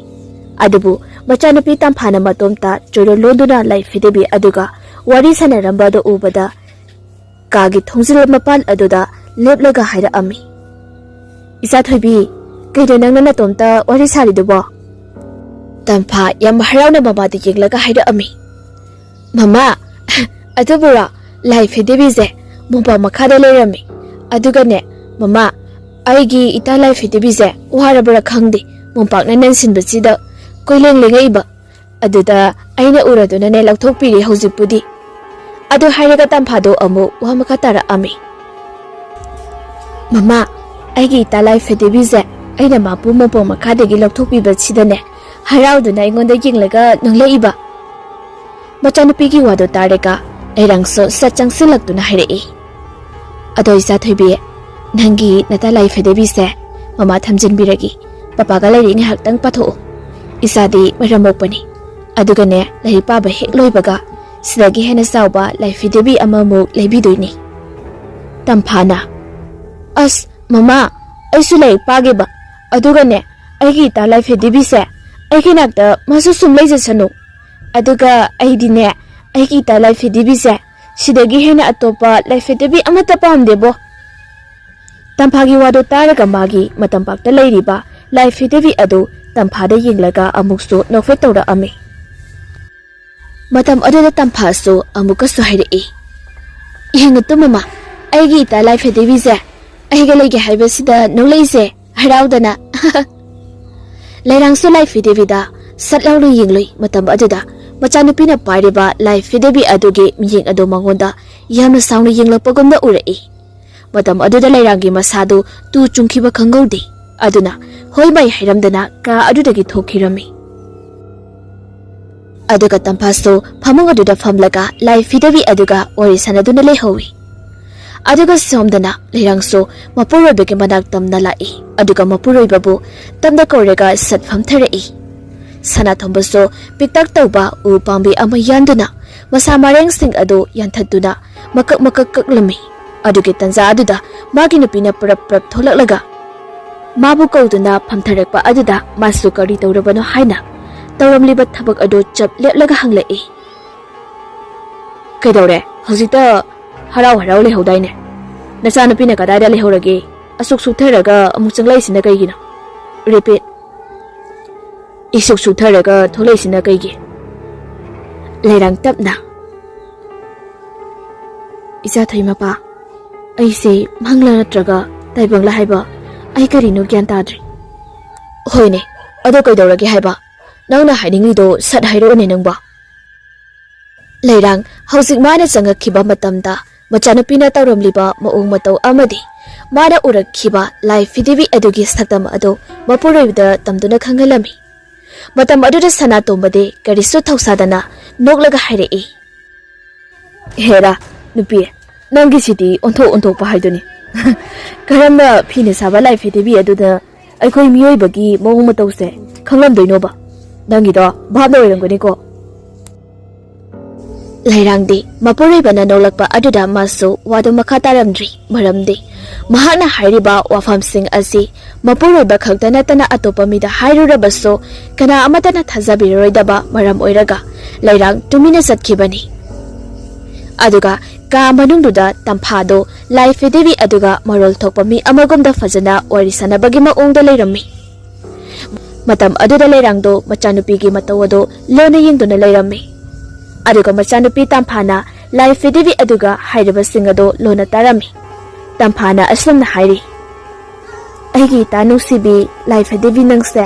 ꯑꯗꯨꯕꯨ ꯃꯆꯥꯅꯨꯄꯤ ꯇꯝꯐꯥꯅ ꯃꯇꯣꯝꯇ ꯆꯣꯏꯔꯣꯜ ꯂꯣꯟꯗꯨꯅ ꯂꯥꯏ ꯐꯤꯗꯦꯕꯤ ꯑꯗꯨꯒ ꯋꯥꯔꯤ ꯁꯥꯟꯅꯔꯝꯕ ꯑꯗꯨ ꯎꯕꯗ ꯀꯥꯒꯤ ꯊꯣꯡꯖꯤꯜ ꯃꯄꯥꯟ ꯑꯗꯨꯗ ꯂꯦꯞꯂꯒ ꯍꯥꯏꯔꯛꯑꯝꯃꯤ, "ꯏꯆꯥ ꯊꯣꯏꯕꯤ, ꯀꯩꯅꯣ ꯅꯪꯅ ꯅꯇꯣꯝꯇ ꯋꯥꯔꯤ ꯁꯥꯔꯤꯗꯨꯕꯣ?" ꯇꯝꯐꯥ ꯌꯥꯝ ꯍꯔꯥꯎꯅ ꯃꯃꯥꯗ ꯌꯦꯡꯂꯒ ꯍꯥꯏꯔꯛꯑꯝꯃꯤ, "ꯃꯃꯥ, ꯑꯗꯨꯕꯨꯔꯣ, ꯂꯥꯏ ꯐꯤꯗꯦꯕꯤꯁꯦ ꯃꯣꯝꯄꯥꯛ ꯃꯈꯥꯗ ꯂꯩꯔꯝꯃꯤ꯫ ꯑꯗꯨꯒꯅꯦ, ꯃꯃꯥ, ꯑꯩꯒꯤ ꯏꯇꯥ ꯂꯥꯏ ꯐꯤꯗꯦꯕꯤꯁꯦ ꯋꯥꯔꯕ꯭ꯔꯥ ꯈꯪꯗꯦ, ꯃꯣꯝꯄꯥꯛꯅ ꯅꯟꯁꯤꯟꯕꯁꯤꯗ ꯀꯣꯏꯂꯦꯡ ꯂꯦꯡꯉꯛꯏꯕ꯫ ꯑꯗꯨꯗ ꯑꯩꯅ ꯎꯔꯗꯨꯅꯅꯦ ꯂꯧꯊꯣꯛꯄꯤꯔꯦ ꯍꯧꯖꯤꯛꯄꯨꯗꯤ꯫" ꯑꯗꯨ ꯍꯥꯏꯔꯒ ꯇꯝꯐꯥꯗꯣ ꯑꯃꯨꯛ ꯋꯥ ꯃꯈꯥ ꯇꯥꯔꯛꯑꯝꯃꯤ, "ꯃꯃꯥ, ꯑꯩꯒꯤ ꯏꯇꯥ ꯂꯥꯏ ꯐꯤꯗꯦꯕꯤꯁꯦ ꯑꯩꯅ ꯃꯥꯕꯨ ꯃꯣꯝꯄꯥꯛ ꯃꯈꯥꯗꯒꯤ ꯂꯧꯊꯣꯛꯄꯤꯕꯁꯤꯗꯅꯦ ꯍꯔꯥꯎꯗꯨꯅ ꯑꯩꯉꯣꯟꯗ ꯌꯦꯡꯂꯒ ꯅꯣꯛꯂꯛꯏꯕ꯫" ꯃꯆꯥꯅꯨꯄꯤꯒꯤ ꯋꯥꯗꯨ ꯇꯥꯔꯒ ꯂꯩꯔꯥꯡꯁꯨ ꯁꯠ ꯆꯪꯁꯤꯜꯂꯛꯇꯨꯅ ꯍꯥꯏꯔꯛꯏ, "ꯑꯗꯣ ꯏꯆꯥ ꯊꯣꯏꯕꯤ, ꯅꯪꯒꯤ ꯅꯇꯥ ꯂꯥꯏ ꯐꯤꯗꯦꯕꯤꯁꯦ ꯃꯃꯥ ꯊꯝꯖꯤꯟꯕꯤꯔꯒꯦ꯫ ꯄꯄꯥꯒ ꯂꯩꯔꯤ ꯉꯥꯏꯍꯥꯛꯇꯪ ꯄꯥꯊꯣꯛꯎ꯫ ꯏꯆꯥꯗꯤ ꯃꯔꯝ ꯃꯣꯛꯄꯅꯤ꯫ ꯑꯗꯨꯒꯅꯦ, ꯂꯥꯏꯔꯤꯛ ꯄꯥꯕ ꯍꯦꯛ ꯂꯣꯏꯕꯒ ꯁꯤꯗꯒꯤ ꯍꯦꯟꯅ ꯆꯥꯎꯕ ꯂꯥꯏ ꯐꯤꯗꯦꯕꯤ ꯑꯃꯃꯨꯛ ꯂꯩꯕꯤꯗꯣꯏꯅꯤ꯫" ꯇꯝꯐꯥꯅ, "ꯑꯁ, ꯃꯃꯥ, ꯑꯩꯁꯨ ꯂꯥꯏꯔꯤꯛ ꯄꯥꯒꯦꯕ꯫ ꯑꯗꯨꯒꯅꯦ, ꯑꯩꯒꯤ ꯏꯇꯥ ꯂꯥꯏ ꯐꯤꯗꯦꯕꯤꯁꯦ ꯑꯩꯒꯤ ꯅꯥꯛꯇ ꯃꯥꯁꯨ ꯁꯨꯝ ꯂꯩꯖꯁꯅꯨ꯫ ꯑꯗꯨꯒ ꯑꯩꯗꯤꯅꯦ, ꯑꯩꯒꯤ ꯏꯇꯥ ꯂꯥꯏ ꯐꯤꯗꯦꯕꯤꯁꯦ ꯁꯤꯗꯒꯤ ꯍꯦꯟꯅ ꯑꯇꯣꯞꯄ ꯂꯥꯏ ꯐꯤꯗꯦꯕꯤ ꯑꯃꯠꯇ ꯄꯥꯝꯗꯦꯕꯣ꯫" ꯇꯝꯐꯥꯒꯤ ꯋꯥꯗꯨ ꯇꯥꯔꯒ ꯃꯥꯒꯤ ꯃꯇꯝꯄꯥꯛꯇ ꯂꯩꯔꯤꯕ ꯂꯥꯏ ꯐꯤꯗꯦꯕꯤ ꯑꯗꯨ ꯇꯝꯐꯥꯗ ꯌꯦꯡꯂꯒ ꯑꯃꯨꯛꯁꯨ ꯅꯣꯛꯐꯦꯠ ꯇꯧꯔꯛꯑꯝꯃꯤ꯫ ꯃꯇꯝ ꯑꯗꯨꯗ ꯇꯝꯐꯥꯁꯨ ꯑꯃꯨꯛꯀꯁꯨ ꯍꯥꯏꯔꯛꯏ, "ꯌꯦꯡꯉꯨ ꯇꯨ ꯃꯃꯥ, ꯑꯩꯒꯤ ꯏꯇꯥ ꯂꯥꯏ ꯐꯤꯗꯦꯕꯤꯁꯦ ꯑꯩꯒ ꯂꯩꯒꯦ ꯍꯥꯏꯕꯁꯤꯗ ꯅꯣꯛꯂꯛꯏꯁꯦ ꯍꯔꯥꯎꯗꯅ꯫" ꯂꯩꯔꯥꯡꯁꯨ ꯂꯥꯏ ꯐꯤꯗꯦꯕꯤꯗ ꯁꯠ ꯂꯥꯎꯅ ꯌꯦꯡꯂꯨꯏ꯫ ꯃꯇꯝ ꯑꯗꯨꯗ ꯃꯆꯥꯅꯨꯄꯤꯅ ꯄꯥꯏꯔꯤꯕ ꯂꯥꯏ ꯐꯤꯗꯦꯕꯤ ꯑꯗꯨꯒꯤ ꯃꯤꯠꯌꯦꯡ ꯑꯗꯨ ꯃꯉꯣꯟꯗ ꯌꯥꯝꯅ ꯁꯥꯎꯅ ꯌꯦꯡꯂꯛꯄꯒꯨꯝꯅ ꯎꯔꯛꯏ꯫ ꯃꯇꯝ ꯑꯗꯨꯗ ꯂꯩꯔꯥꯡꯒꯤ ꯃꯁꯥꯗꯨ ꯇꯨ ꯆꯨꯡꯈꯤꯕ ꯈꯪꯍꯧꯗꯦ꯫ ꯑꯗꯨꯅ ꯍꯣꯏ ꯃꯥꯏ ꯍꯥꯏꯔꯝꯗꯅ ꯀꯥ ꯑꯗꯨꯗꯒꯤ ꯊꯣꯛꯈꯤꯔꯝꯃꯤ꯫ ꯑꯗꯨꯒ ꯇꯝꯐꯥꯁꯨ ꯐꯃꯨꯡ ꯑꯗꯨꯗ ꯐꯝꯂꯒ ꯂꯥꯏ ꯐꯤꯗꯦꯕꯤ ꯑꯗꯨꯒ ꯋꯥꯔꯤ ꯁꯥꯟꯅꯗꯨꯅ ꯂꯩꯍꯧꯏ꯫ ꯑꯗꯨꯒ ꯁꯣꯝꯗꯅ ꯂꯩꯔꯥꯡꯁꯨ ꯃꯄꯨꯔꯣꯏꯕꯒꯤ ꯃꯅꯥꯛ ꯇꯝꯅ ꯂꯥꯛꯏ꯫ ꯑꯗꯨꯒ ꯃꯄꯨꯔꯣꯏꯕꯕꯨ ꯇꯝꯅ ꯀꯧꯔꯒ ꯁꯠ ꯐꯝꯊꯔꯛꯏ꯫ ꯁꯅꯥꯊꯣꯝꯕꯁꯨ ꯄꯤꯛꯇꯛ ꯇꯧꯕ ꯎ ꯄꯥꯝꯕꯤ ꯑꯃ ꯌꯥꯟꯗꯨꯅ ꯃꯁꯥ ꯃꯔꯦꯡꯁꯤꯡ ꯑꯗꯨ ꯌꯥꯟꯊꯠꯇꯨꯅ ꯃꯀꯛ ꯃꯀꯛ ꯀꯛꯂꯝꯃꯤ꯫ ꯑꯗꯨꯒꯤ ꯇꯟꯖꯥ ꯑꯗꯨꯗ ꯃꯥꯒꯤ ꯅꯨꯄꯤꯅ ꯄ꯭ꯔꯞ ꯄ꯭ꯔꯞ ꯊꯣꯛꯂꯛꯂꯒ ꯃꯥꯕꯨ ꯀꯧꯗꯨꯅ ꯐꯝꯊꯔꯛꯄ ꯑꯗꯨꯗ ꯃꯥꯁꯨ ꯀꯔꯤ ꯇꯧꯔꯕꯅꯣ ꯍꯥꯏꯅ ꯇꯧꯔꯝꯂꯤꯕ ꯊꯕꯛ ꯑꯗꯨ ꯆꯞ ꯂꯦꯞꯂꯒ ꯍꯪꯂꯛꯏ꯫ "ꯀꯩꯗꯧꯔꯦ? ꯍꯧꯖꯤꯛꯇ ꯍꯔꯥꯎ ꯍꯔꯥꯎ ꯂꯩꯍꯧꯗꯥꯏꯅꯦ? ꯅꯆꯥꯅꯨꯄꯤꯅ ꯀꯗꯥꯏꯗ ꯂꯩꯍꯧꯔꯒꯦ? ꯑꯁꯨꯛ ꯁꯨꯛꯊꯔꯒ ꯑꯃꯨꯛ ꯆꯪꯂꯛꯏꯁꯤꯅ ꯀꯩꯒꯤꯅꯣ?" Repeat. "ꯏꯁꯨꯛ ꯁꯨꯛꯊꯔꯒ ꯊꯣꯛꯂꯛꯏꯁꯤꯅ ꯀꯩꯒꯤ?" ꯂꯩꯔꯥꯡ ꯇꯞꯅ, "ꯏꯆꯥ ꯊꯣꯏꯃꯄꯥ, ꯑꯩꯁꯦ ꯃꯪꯂꯥ ꯅꯠꯇ꯭ꯔꯒ ꯇꯥꯏꯕꯪꯂꯥ ꯍꯥꯏꯕ ꯑꯩ ꯀꯔꯤꯅꯣ ꯒ꯭ꯌꯥꯟ ꯇꯥꯗ꯭ꯔꯦ꯫" "ꯍꯣꯏꯅꯦ, ꯑꯗꯣ ꯀꯩꯗꯧꯔꯒꯦ ꯍꯥꯏꯕ? ꯅꯪꯅ ꯍꯥꯏꯅꯤꯡꯂꯤꯗꯣ ꯁꯠ ꯍꯥꯏꯔꯛꯑꯣꯅꯦ ꯅꯪꯕꯣ꯫" ꯂꯩꯔꯥꯡ ꯍꯧꯖꯤꯛ ꯃꯥꯅ ꯆꯪꯉꯛꯈꯤꯕ ꯃꯇꯝꯗ ꯃꯆꯥꯅꯨꯄꯤꯅ ꯇꯧꯔꯝꯂꯤꯕ ꯃꯑꯣꯡ ꯃꯇꯧ ꯑꯃꯗꯤ ꯃꯥꯅ ꯎꯔꯛꯈꯤꯕ ꯂꯥꯏ ꯐꯤꯗꯤꯕꯤ ꯑꯗꯨꯒꯤ ꯁꯛꯇꯝ ꯑꯗꯨ ꯃꯄꯨꯔꯣꯏꯕꯗ ꯇꯝꯗꯨꯅ ꯈꯪꯍꯜꯂꯝꯃꯤ꯫ ꯃꯇꯝ ꯑꯗꯨꯗ ꯁꯅꯥꯇꯣꯝꯕꯗꯤ ꯀꯔꯤꯁꯨ ꯊꯧꯁꯥꯗꯅ ꯅꯣꯛꯂꯒ ꯍꯥꯏꯔꯛꯏ, "ꯍꯦꯔꯥ, ꯅꯨꯄꯤ, ꯅꯪꯒꯤꯁꯤꯗꯤ ꯑꯣꯟꯊꯣꯛ ꯑꯣꯟꯊꯣꯛꯄ ꯍꯥꯏꯗꯨꯅꯤ꯫ ꯀꯔꯝꯅ ꯐꯤꯅ ꯁꯥꯕ ꯂꯥꯏ ꯐꯤꯗꯤꯕꯤ ꯑꯗꯨꯅ ꯑꯩꯈꯣꯏ ꯃꯤꯑꯣꯏꯕꯒꯤ ꯃꯑꯣꯡ ꯃꯇꯧꯁꯦ ꯈꯪꯂꯝꯗꯣꯏꯅꯣꯕ? ꯅꯪꯒꯤꯗꯣ ꯚꯥꯞꯅ ꯑꯣꯏꯔꯝꯒꯅꯤꯀꯣ꯫" ꯂꯩꯔꯥꯡꯗꯤ ꯃꯄꯨꯔꯣꯏꯕꯅ ꯅꯣꯛꯂꯛꯄ ꯑꯗꯨꯗ ꯃꯥꯁꯨ ꯋꯥꯗꯨ ꯃꯈꯥ ꯇꯥꯔꯝꯗ꯭ꯔꯤ꯫ ꯃꯔꯝꯗꯤ ꯃꯍꯥꯛꯅ ꯍꯥꯏꯔꯤꯕ ꯋꯥꯐꯝꯁꯤꯡ ꯑꯁꯤ ꯃꯄꯨꯔꯣꯏꯕ ꯈꯛꯇ ꯅꯠꯇꯅ ꯑꯇꯣꯞꯄ ꯃꯤꯗ ꯍꯥꯏꯔꯨꯔꯕꯁꯨ ꯀꯅꯥ ꯑꯃꯠꯇꯅ ꯊꯥꯖꯕꯤꯔꯔꯣꯏꯗꯕ ꯃꯔꯝ ꯑꯣꯏꯔꯒ ꯂꯩꯔꯥꯡ ꯇꯨꯃꯤꯟꯅ ꯆꯠꯈꯤꯕꯅꯤ꯫ ꯑꯗꯨꯒ ꯀꯥ ꯃꯅꯨꯡꯗꯨꯗ ꯇꯝꯐꯥꯗꯣ ꯂꯥꯏ ꯐꯦꯗꯦꯕꯤ ꯑꯗꯨꯒ ꯃꯔꯣꯜ ꯊꯣꯛꯄ ꯃꯤ ꯑꯃꯒꯨꯝꯗ ꯐꯖꯅ ꯋꯥꯔꯤ ꯁꯥꯟꯅꯕꯒꯤ ꯃꯑꯣꯡꯗ ꯂꯩꯔꯝꯃꯤ꯫ ꯃꯇꯝ ꯑꯗꯨꯗ ꯂꯩꯔꯥꯡꯗꯣ ꯃꯆꯥꯅꯨꯄꯤꯒꯤ ꯃꯇꯧ ꯑꯗꯣ ꯂꯣꯟꯅ ꯌꯦꯡꯗꯨꯅ ꯂꯩꯔꯝꯃꯤ꯫ ꯑꯗꯨꯒ ꯃꯆꯥꯅꯨꯄꯤ ꯇꯝꯐꯥꯅ ꯂꯥꯏ ꯐꯦꯗꯦꯕꯤ ꯑꯗꯨꯒ ꯍꯥꯏꯔꯤꯕꯁꯤꯡ ꯑꯗꯣ ꯂꯣꯟꯅ ꯇꯥꯔꯝꯃꯤ꯫ ꯇꯝꯐꯥꯅ ꯑꯁꯨꯝꯅ ꯍꯥꯏꯔꯤ, "ꯑꯩꯒꯤ ꯏꯇꯥ ꯅꯨꯡꯁꯤꯕꯤ ꯂꯥꯏ ꯐꯦꯗꯦꯕꯤ, ꯅꯪꯁꯦ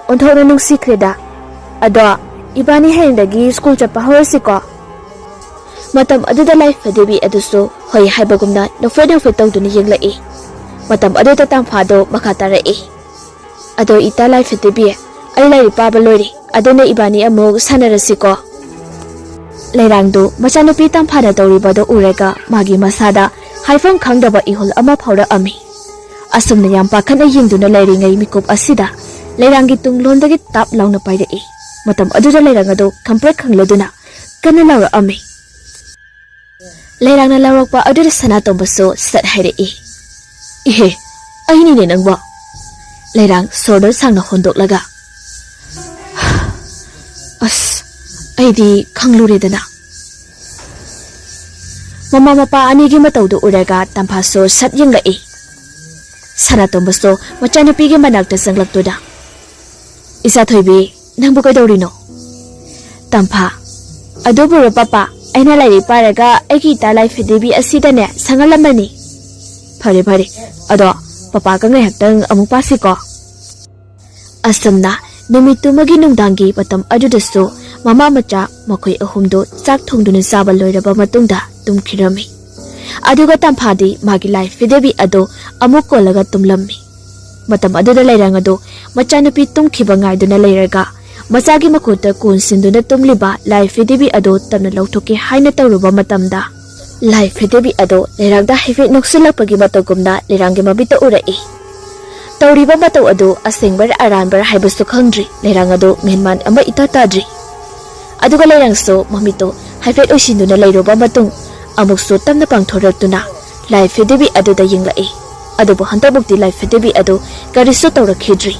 ꯑꯣꯟꯊꯣꯛꯅ ꯅꯨꯡꯁꯤꯈ꯭ꯔꯦꯗ꯫ ꯑꯗꯣ ꯏꯕꯥꯅꯤ ꯍꯌꯦꯡꯗꯒꯤ ꯁ꯭ꯀꯨꯜ ꯆꯠꯄ ꯍꯧꯔꯁꯤꯀꯣ?" ꯃꯇꯝ ꯑꯗꯨꯗ ꯂꯥꯏ ꯐꯦꯗꯦꯕꯤ ꯑꯗꯨꯁꯨ ꯍꯣꯏ ꯍꯥꯏꯕꯒꯨꯝꯅ ꯅꯣꯛꯐꯦꯠ ꯅꯣꯛꯐꯦꯠ ꯇꯧꯗꯨꯅ ꯌꯦꯡꯂꯛꯏ꯫ ꯃꯇꯝ ꯑꯗꯨꯗ ꯇꯝꯐꯥꯗꯣ ꯃꯈꯥ ꯇꯥꯔꯛꯏ, "ꯑꯗꯣ ꯏꯇꯥ ꯂꯥꯏ ꯐꯦꯗꯦꯕꯤ, ꯑꯩ ꯂꯥꯏꯔꯤꯛ ꯄꯥꯕ ꯂꯣꯏꯔꯦ, ꯑꯗꯨꯅ ꯏꯕꯥꯅꯤ ꯑꯃꯨꯛ ꯁꯥꯟꯅꯔꯁꯤꯀꯣ?" ꯂꯩꯔꯥꯡꯗꯨ ꯃꯆꯥꯅꯨꯄꯤ ꯇꯝꯐꯥꯅ ꯇꯧꯔꯤꯕꯗꯨ ꯎꯔꯒ ꯃꯥꯒꯤ ꯃꯁꯥꯗ ꯍꯥꯏꯐꯝ ꯈꯪꯗꯕ ꯏꯍꯨꯜ ꯑꯃ ꯐꯥꯎꯔꯛꯑꯝꯃꯤ꯫ ꯑꯁꯨꯝꯅ ꯌꯥꯝ ꯄꯥꯈꯠꯅ ꯌꯦꯡꯗꯨꯅ ꯂꯩꯔꯤꯉꯩ ꯃꯤꯀꯨꯞ ꯑꯁꯤꯗ ꯂꯩꯔꯥꯡꯒꯤ ꯇꯨꯡꯂꯣꯝꯗꯒꯤ ꯇꯥꯞ ꯂꯥꯎꯅ ꯄꯥꯏꯔꯛꯏ꯫ ꯃꯇꯝ ꯑꯗꯨꯗ ꯂꯩꯔꯥꯡ ꯑꯗꯨ ꯈꯪꯄ꯭ꯔꯦꯛ ꯈꯪꯂꯗꯨꯅ ꯀꯟꯅ ꯂꯥꯎꯔꯛꯑꯝꯃꯤ꯫ ꯂꯩꯔꯥꯡꯅ ꯂꯥꯎꯔꯛꯄ ꯑꯗꯨꯗ ꯁꯅꯥꯇꯣꯝꯕꯁꯨ ꯁꯠ ꯍꯥꯏꯔꯛꯏ, "ꯏꯍꯦ, ꯑꯩꯅꯤꯅꯦ ꯅꯪꯕꯣ!" ꯂꯩꯔꯥꯡ ꯁꯣꯔꯗꯣ ꯁꯥꯡꯅ ꯍꯣꯟꯗꯣꯛꯂꯒ, "ꯑꯁ, ꯑꯩꯗꯤ ꯈꯪꯂꯨꯔꯦꯗꯅ!" ꯃꯃꯥ ꯃꯄꯥ ꯑꯅꯤꯒꯤ ꯃꯇꯧꯗꯨ ꯎꯔꯒ ꯇꯝꯐꯥꯁꯨ ꯁꯠ ꯌꯦꯡꯂꯛꯏ꯫ ꯁꯅꯥꯇꯣꯝꯕꯁꯨ ꯃꯆꯥꯅꯨꯄꯤꯒꯤ ꯃꯅꯥꯛꯇ ꯆꯪꯂꯛꯇꯨꯅ, "ꯏꯆꯥ ꯊꯣꯏꯕꯤ, ꯅꯪꯕꯨ ꯀꯩꯗꯧꯔꯤꯅꯣ?" ꯇꯝꯐꯥ, "ꯑꯗꯨꯕꯨꯔꯣ ꯄꯥꯄꯥ, ꯑꯩꯅ ꯂꯥꯏꯔꯤꯛ ꯄꯥꯔꯒ ꯑꯩꯒꯤ ꯏꯇꯥ ꯂꯥꯏ ꯐꯦꯗꯦꯕꯤ ꯑꯁꯤꯗꯅꯦ ꯁꯪꯍꯜꯂꯝꯕꯅꯤ꯫" "ꯐꯔꯦ ꯐꯔꯦ, ꯑꯗꯣ ꯄꯥꯄꯥꯒ ꯉꯥꯏꯍꯥꯛꯇꯪ ꯑꯃꯨꯛ ꯄꯥꯁꯤꯀꯣ?" ꯑꯁꯨꯝꯅ ꯅꯨꯃꯤꯠꯇꯨꯃꯒꯤ ꯅꯨꯡꯗꯥꯡꯒꯤ ꯃꯇꯝ ꯑꯗꯨꯗꯁꯨ ꯃꯃꯥ ꯃꯆꯥ ꯃꯈꯣꯏ ꯑꯍꯨꯝꯗꯨ ꯆꯥꯛ ꯊꯣꯡꯗꯨꯅ ꯆꯥꯕ ꯂꯣꯏꯔꯕ ꯃꯇꯨꯡꯗ ꯇꯨꯝꯈꯤꯔꯝꯃꯤ꯫ ꯑꯗꯨꯒ ꯇꯝꯐꯥꯗꯤ ꯃꯥꯒꯤ ꯂꯥꯏ ꯐꯦꯗꯦꯕꯤ ꯑꯗꯨ ꯑꯃꯨꯛ ꯀꯣꯜꯂꯒ ꯇꯨꯝꯂꯝꯃꯤ꯫ ꯃꯇꯝ ꯑꯗꯨꯗ ꯂꯩꯔꯥꯡ ꯑꯗꯨ ꯃꯆꯥꯅꯨꯄꯤ ꯇꯨꯝꯈꯤꯕ ꯉꯥꯏꯗꯨꯅ ꯂꯩꯔꯒ ꯃꯆꯥꯒꯤ ꯃꯈꯨꯠꯇ ꯀꯣꯟꯁꯤꯟꯗꯨꯅ ꯇꯨꯝꯂꯤꯕ ꯂꯥꯏ ꯐꯦꯗꯦꯕꯤ ꯑꯗꯨ ꯇꯞꯅ ꯂꯧꯊꯣꯛꯀꯦ ꯍꯥꯏꯅ ꯇꯧꯔꯨꯕ ꯃꯇꯝꯗ, ꯂꯥꯏ ꯐꯦꯗꯦꯕꯤ ꯑꯗꯨ ꯂꯩꯔꯥꯡꯗ ꯍꯥꯏꯐꯦꯠ ꯅꯣꯛꯁꯤꯜꯂꯛꯄꯒꯤ ꯃꯇꯧꯒꯨꯝꯅ ꯂꯩꯔꯥꯡꯒꯤ ꯃꯃꯤꯠꯇ ꯎꯔꯛꯏ꯫ ꯇꯧꯔꯤꯕ ꯃꯇꯧ ꯑꯗꯨ ꯑꯁꯦꯡꯕꯔ ꯑꯔꯥꯟꯕꯔ ꯍꯥꯏꯕꯁꯨ ꯈꯪꯗ꯭ꯔꯤ꯫ ꯂꯩꯔꯥꯡ ꯑꯗꯨ ꯃꯦꯟꯃꯥꯟ ꯑꯃ ꯏꯇꯥ ꯇꯥꯗ꯭ꯔꯤ꯫ ꯑꯗꯨꯒ ꯂꯩꯔꯥꯡꯁꯨ ꯃꯃꯤꯠꯇꯨ ꯍꯥꯏꯐꯦꯠ ꯎꯏꯁꯤꯟꯗꯨꯅ ꯂꯩꯔꯨꯕ ꯃꯇꯨꯡ ꯑꯃꯨꯛꯁꯨ ꯇꯞꯅ ꯄꯥꯡꯊꯣꯔꯛꯇꯨꯅ ꯂꯥꯏ ꯐꯦꯗꯦꯕꯤ ꯑꯗꯨꯗ ꯌꯦꯡꯂꯛꯏ꯫ ꯑꯗꯨꯕꯨ ꯍꯟꯗꯛꯃꯨꯛꯇꯤ ꯂꯥꯏ ꯐꯦꯗꯦꯕꯤ ꯑꯗꯨ ꯀꯔꯤꯁꯨ ꯇꯧꯔꯛꯈꯤꯗ꯭ꯔꯤ꯫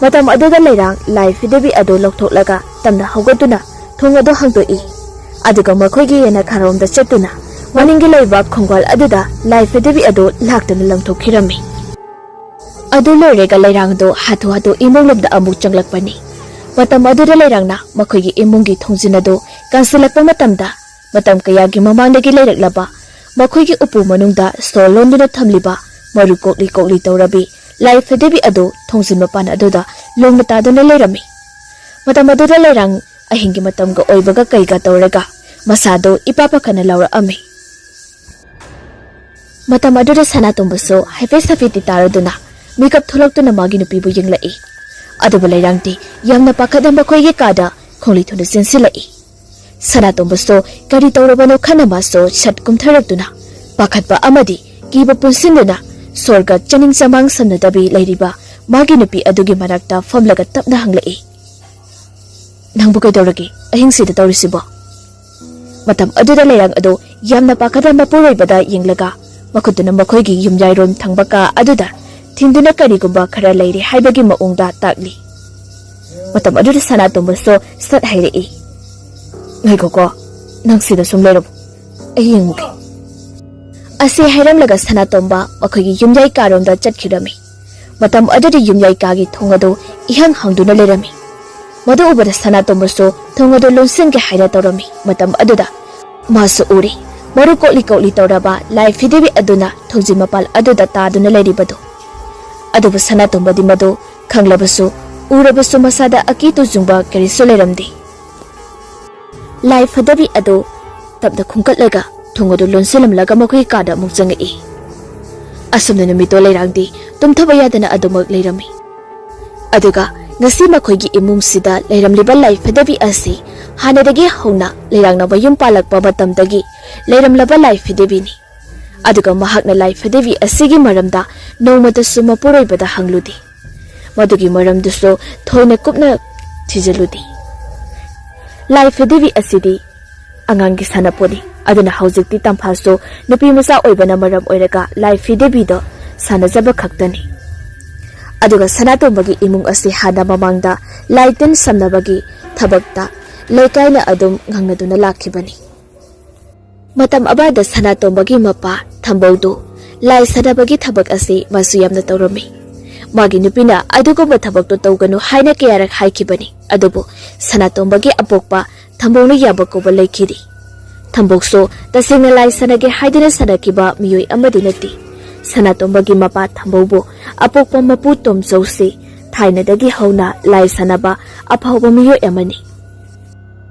ꯃꯇꯝ ꯑꯗꯨꯗ ꯂꯩꯔꯥꯡ ꯂꯥꯏ ꯐꯦꯗꯦꯕꯤ ꯑꯗꯨ ꯂꯧꯊꯣꯛꯂꯒ ꯇꯞꯅ ꯍꯧꯒꯠꯇꯨꯅ ꯊꯣꯡ ꯑꯗꯨ ꯍꯥꯡꯗꯣꯛꯏ꯫ ꯑꯗꯨꯒ ꯃꯈꯣꯏꯒꯤ ꯌꯦꯅꯈꯥꯔꯣꯝꯗ ꯆꯠꯇꯨꯅ ꯃꯅꯤꯡꯒꯤ ꯂꯩꯕ ꯈꯣꯡꯕꯥꯜ ꯑꯗꯨꯗ ꯂꯥꯏ ꯐꯗꯤꯕꯤ ꯑꯗꯨ ꯂꯥꯛꯇꯨꯅ ꯂꯪꯊꯣꯛꯈꯤꯔꯝꯃꯤ꯫ ꯑꯗꯨ ꯂꯣꯏꯔꯒ ꯂꯩꯔꯥꯡꯗꯣ ꯍꯥꯊꯨ ꯍꯥꯊꯨ ꯏꯃꯨꯡꯂꯣꯝꯗ ꯑꯃꯨꯛ ꯆꯪꯂꯛꯄꯅꯤ꯫ ꯃꯇꯝ ꯑꯗꯨꯗ ꯂꯩꯔꯥꯡꯅ ꯃꯈꯣꯏꯒꯤ ꯏꯃꯨꯡꯒꯤ ꯊꯣꯡꯖꯤꯟ ꯑꯗꯨ ꯀꯟꯁꯤꯜꯂꯛꯄ ꯃꯇꯝꯗ, ꯃꯇꯝ ꯀꯌꯥꯒꯤ ꯃꯃꯥꯡꯗꯒꯤ ꯂꯩꯔꯛꯂꯕ ꯃꯈꯣꯏꯒꯤ ꯎꯄꯨ ꯃꯅꯨꯡꯗ ꯁꯣꯔ ꯂꯣꯟꯗꯨꯅ ꯊꯝꯂꯤꯕ ꯃꯔꯨ ꯀꯣꯛꯂꯤ ꯀꯣꯛꯂꯤ ꯇꯧꯔꯕꯤ ꯂꯥꯏ ꯐꯗꯤꯕꯤ ꯑꯗꯨ ꯊꯣꯡꯖꯤꯟ ꯃꯄꯥꯟ ꯑꯗꯨꯗ ꯂꯣꯡꯅ ꯇꯥꯗꯨꯅ ꯂꯩꯔꯝꯃꯤ꯫ ꯃꯇꯝ ꯑꯗꯨꯗ ꯂꯩꯔꯥꯡ ꯑꯍꯤꯡꯒꯤ ꯃꯇꯝꯒ ꯑꯣꯏꯕꯒ ꯀꯩꯒ ꯇꯧꯔꯒ ꯃꯁꯥꯗꯣ ꯏꯄꯥ ꯄꯥꯈꯠꯅ ꯂꯥꯎꯔꯛꯑꯝꯃꯤ꯫ ꯃꯇꯝ ꯑꯗꯨꯗ ꯁꯅꯥꯇꯣꯝꯕꯁꯨ ꯍꯥꯏꯐꯦꯠ ꯁꯥꯐꯦꯠꯇꯤ ꯇꯥꯔꯗꯨꯅ ꯃꯤꯀꯞ ꯊꯣꯛꯂꯛꯇꯨꯅ ꯃꯥꯒꯤ ꯅꯨꯄꯤꯕꯨ ꯌꯦꯡꯂꯛꯏ꯫ ꯑꯗꯨꯕꯨ ꯂꯩꯔꯥꯡꯗꯤ ꯌꯥꯝꯅ ꯄꯥꯈꯠꯅ ꯃꯈꯣꯏꯒꯤ ꯀꯥꯗ ꯈꯣꯡꯂꯤ ꯊꯨꯅ ꯆꯦꯟꯁꯤꯜꯂꯛꯏ꯫ ꯁꯅꯥꯇꯣꯝꯕꯁꯨ ꯀꯔꯤ ꯇꯧꯔꯕꯅꯣ ꯈꯟꯅ ꯃꯥꯁꯨ ꯁꯠ ꯀꯨꯝꯊꯔꯛꯇꯨꯅ ꯄꯥꯈꯠꯄ ꯑꯃꯗꯤ ꯀꯤꯕ ꯄꯨꯟꯁꯤꯟꯗꯨꯅ ꯁꯣꯔꯒ ꯆꯥꯅꯤꯡ ꯆꯃꯥꯡ ꯁꯝꯅꯗꯕꯤ ꯂꯩꯔꯤꯕ ꯃꯥꯒꯤ ꯅꯨꯄꯤ ꯑꯗꯨꯒꯤ ꯃꯅꯥꯛꯇ ꯐꯝꯂꯒ ꯇꯞꯅ ꯍꯪꯂꯛꯏ, "ꯅꯪꯕꯨ ꯀꯩꯗꯧꯔꯒꯦ ꯑꯍꯤꯡꯁꯤꯗ ꯇꯧꯔꯤꯁꯤꯕꯣ?" ꯃꯇꯝ ꯑꯗꯨꯗ ꯂꯩꯔꯥꯡ ꯑꯗꯨ ꯌꯥꯝꯅ ꯄꯥꯈꯠꯅ ꯃꯄꯨꯔꯣꯏꯕꯗ ꯌꯦꯡꯂꯒ ꯃꯈꯨꯠꯇꯨꯅ ꯃꯈꯣꯏꯒꯤ ꯌꯨꯝꯌꯥꯏꯔꯣꯝ ꯊꯪꯕ ꯀꯥ ꯑꯗꯨꯗ ꯊꯤꯟꯗꯨꯅ ꯀꯔꯤꯒꯨꯝꯕ ꯈꯔ ꯂꯩꯔꯦ ꯍꯥꯏꯕꯒꯤ ꯃꯑꯣꯡꯗ ꯇꯥꯛꯂꯤ꯫ ꯃꯇꯝ ꯑꯗꯨꯗ ꯁꯅꯥꯇꯣꯝꯕꯁꯨ ꯁꯠ ꯍꯥꯏꯔꯛꯏ, "ꯉꯥꯏꯈꯣꯀꯣ, ꯅꯪ ꯁꯤꯗ ꯁꯨꯝ ꯂꯩꯔꯝꯃꯨ, ꯑꯩ ꯌꯦꯡꯉꯨꯒꯦ"꯫ ꯑꯁꯤ ꯍꯥꯏꯔꯝꯂꯒ ꯁꯅꯥꯇꯣꯝꯕ ꯃꯈꯣꯏꯒꯤ ꯌꯨꯝꯌꯥꯏ ꯀꯥꯔꯣꯝꯗ ꯆꯠꯈꯤꯔꯝꯃꯤ꯫ ꯃꯇꯝ ꯑꯗꯨꯗ ꯌꯨꯝꯌꯥꯏ ꯀꯥꯒꯤ ꯊꯣꯡ ꯑꯗꯨ ꯏꯍꯥꯡ ꯍꯥꯡꯗꯨꯅ ꯂꯩꯔꯝꯃꯤ꯫ ꯃꯗꯨ ꯎꯕꯗ ꯁꯅꯥꯇꯣꯝꯕꯁꯨ ꯊꯣꯡ ꯑꯗꯨ ꯂꯣꯟꯁꯤꯟꯒꯦ ꯍꯥꯏꯅ ꯇꯧꯔꯝꯃꯤ꯫ ꯃꯇꯝ ꯑꯗꯨꯗ ꯃꯥꯁꯨ ꯎꯔꯦ, ꯃꯔꯨ ꯀꯣꯛꯂꯤ ꯀꯣꯛꯂꯤ ꯇꯧꯔꯕ ꯂꯥꯏ ꯐꯤꯗꯦꯕꯤ ꯑꯗꯨꯅ ꯊꯣꯡꯖꯤꯟ ꯃꯄꯥꯜ ꯑꯗꯨꯗ ꯇꯥꯗꯨꯅ ꯂꯩꯔꯤꯕꯗꯨ꯫ ꯑꯗꯨꯕꯨ ꯁꯅꯥꯇꯣꯝꯕꯗꯤ ꯃꯗꯨ ꯈꯪꯂꯕꯁꯨ, ꯎꯔꯕꯁꯨ ꯃꯁꯥꯗ ꯑꯀꯤ ꯇꯨꯖꯨꯡꯕ ꯀꯔꯤꯁꯨ ꯂꯩꯔꯝꯗꯦ꯫ ꯂꯥꯏ ꯐꯗꯕꯤ ꯑꯗꯨ ꯇꯞꯅ ꯈꯨꯝꯀꯠꯂꯒ ꯊꯣꯡ ꯑꯗꯨ ꯂꯣꯟꯁꯤꯜꯂꯝꯂꯒ ꯃꯈꯣꯏꯒꯤ ꯀꯥꯗ ꯑꯃꯨꯛ ꯆꯪꯉꯛꯏ꯫ ꯑꯁꯨꯝꯅ ꯅꯨꯃꯤꯠꯇꯣ ꯂꯩꯔꯥꯡꯗꯤ ꯇꯨꯝꯊꯕ ꯌꯥꯗꯅ ꯑꯗꯨꯃꯛ ꯂꯩꯔꯝꯃꯤ꯫ ꯑꯗꯨꯒ ꯉꯁꯤ ꯃꯈꯣꯏꯒꯤ ꯏꯃꯨꯡꯁꯤꯗ ꯂꯩꯔꯝꯂꯤꯕ ꯂꯥꯏ ꯐꯗꯕꯤ ꯑꯁꯤ ꯍꯥꯟꯅꯗꯒꯤ ꯍꯧꯅ ꯂꯩꯔꯥꯡꯅ ꯃꯌꯨꯝ ꯄꯥꯜꯂꯛꯄ ꯃꯇꯝꯗꯒꯤ ꯂꯩꯔꯝꯂꯕ ꯂꯥꯏ ꯐꯗꯕꯤꯅꯤ꯫ ꯑꯗꯨꯒ ꯃꯍꯥꯛꯅ ꯂꯥꯏ ꯐꯗꯕꯤ ꯑꯁꯤꯒꯤ ꯃꯔꯝꯗ ꯅꯣꯡꯃꯇꯁꯨ ꯃꯄꯨꯔꯣꯏꯕꯗ ꯍꯪꯂꯨꯗꯦ꯫ ꯃꯗꯨꯒꯤ ꯃꯔꯝꯗꯨꯁꯨ ꯊꯣꯏꯅ ꯀꯨꯞꯅ ꯊꯤꯖꯤꯜꯂꯨꯗꯦ꯫ ꯂꯥꯏ ꯐꯗꯤꯕꯤ ꯑꯁꯤꯗꯤ ꯑꯉꯥꯡꯒꯤ ꯁꯥꯟꯅꯄꯣꯠꯅꯤ꯫ ꯑꯗꯨꯅ ꯍꯧꯖꯤꯛꯇꯤ ꯇꯝꯐꯥꯁꯨ ꯅꯨꯄꯤ ꯃꯆꯥ ꯑꯣꯏꯕꯅ ꯃꯔꯝ ꯑꯣꯏꯔꯒ ꯂꯥꯏ ꯐꯤꯗꯦꯕꯤꯗꯣ ꯁꯥꯟꯅꯖꯕ ꯈꯛꯇꯅꯤ꯫ ꯑꯗꯨꯒ ꯁꯅꯥꯇꯣꯝꯕꯒꯤ ꯏꯃꯨꯡ ꯑꯁꯤ ꯍꯥꯟꯅ ꯃꯃꯥꯡꯗ ꯂꯥꯏ ꯇꯤꯟ ꯁꯝꯅꯕꯒꯤ ꯊꯕꯛꯇ ꯂꯩꯀꯥꯏꯅ ꯑꯗꯨꯝ ꯉꯥꯡꯅꯗꯨꯅ ꯂꯥꯛꯈꯤꯕꯅꯤ꯫ ꯃꯇꯝ ꯑꯃꯗ ꯁꯅꯥꯇꯣꯝꯕꯒꯤ ꯃꯄꯥ ꯊꯝꯕꯧꯗꯨ ꯂꯥꯏ ꯁꯥꯟꯅꯕꯒꯤ ꯊꯕꯛ ꯑꯁꯤ ꯃꯥꯁꯨ ꯌꯥꯝꯅ ꯇꯧꯔꯝꯃꯤ꯫ ꯃꯥꯒꯤ ꯅꯨꯄꯤꯅ ꯑꯗꯨꯒꯨꯝꯕ ꯊꯕꯛꯇꯨ ꯇꯧꯒꯅꯨ ꯍꯥꯏꯅ ꯀꯌꯥꯔꯛ ꯍꯥꯏꯈꯤꯕꯅꯤ, ꯑꯗꯨꯕꯨ ꯁꯅꯥꯇꯣꯝꯕꯒꯤ ꯑꯄꯣꯛꯄ ꯊꯝꯕꯧꯅ ꯌꯥꯕ ꯀꯧꯕ ꯂꯩꯈꯤꯗꯦ꯫ ꯊꯝꯕꯧꯁꯨ ꯇꯁꯦꯡꯅ ꯂꯥꯏ ꯁꯥꯟꯅꯒꯦ ꯍꯥꯏꯗꯨꯅ ꯁꯥꯟꯅꯈꯤꯕ ꯃꯤꯑꯣꯏ ꯑꯃꯗꯤ ꯅꯠꯇꯦ꯫ ꯁꯅꯥꯇꯣꯝꯕꯒꯤ ꯃꯄꯥ ꯊꯝꯕꯧꯕꯨ ꯑꯄꯣꯛꯄ ꯃꯄꯨ ꯇꯣꯝꯆꯧꯁꯤ ꯊꯥꯏꯅꯗꯒꯤ ꯍꯧꯅ ꯂꯥꯏ ꯁꯥꯟꯅꯕ ꯑꯐꯥꯎꯕ ꯃꯤꯑꯣꯏ ꯑꯃꯅꯤ꯫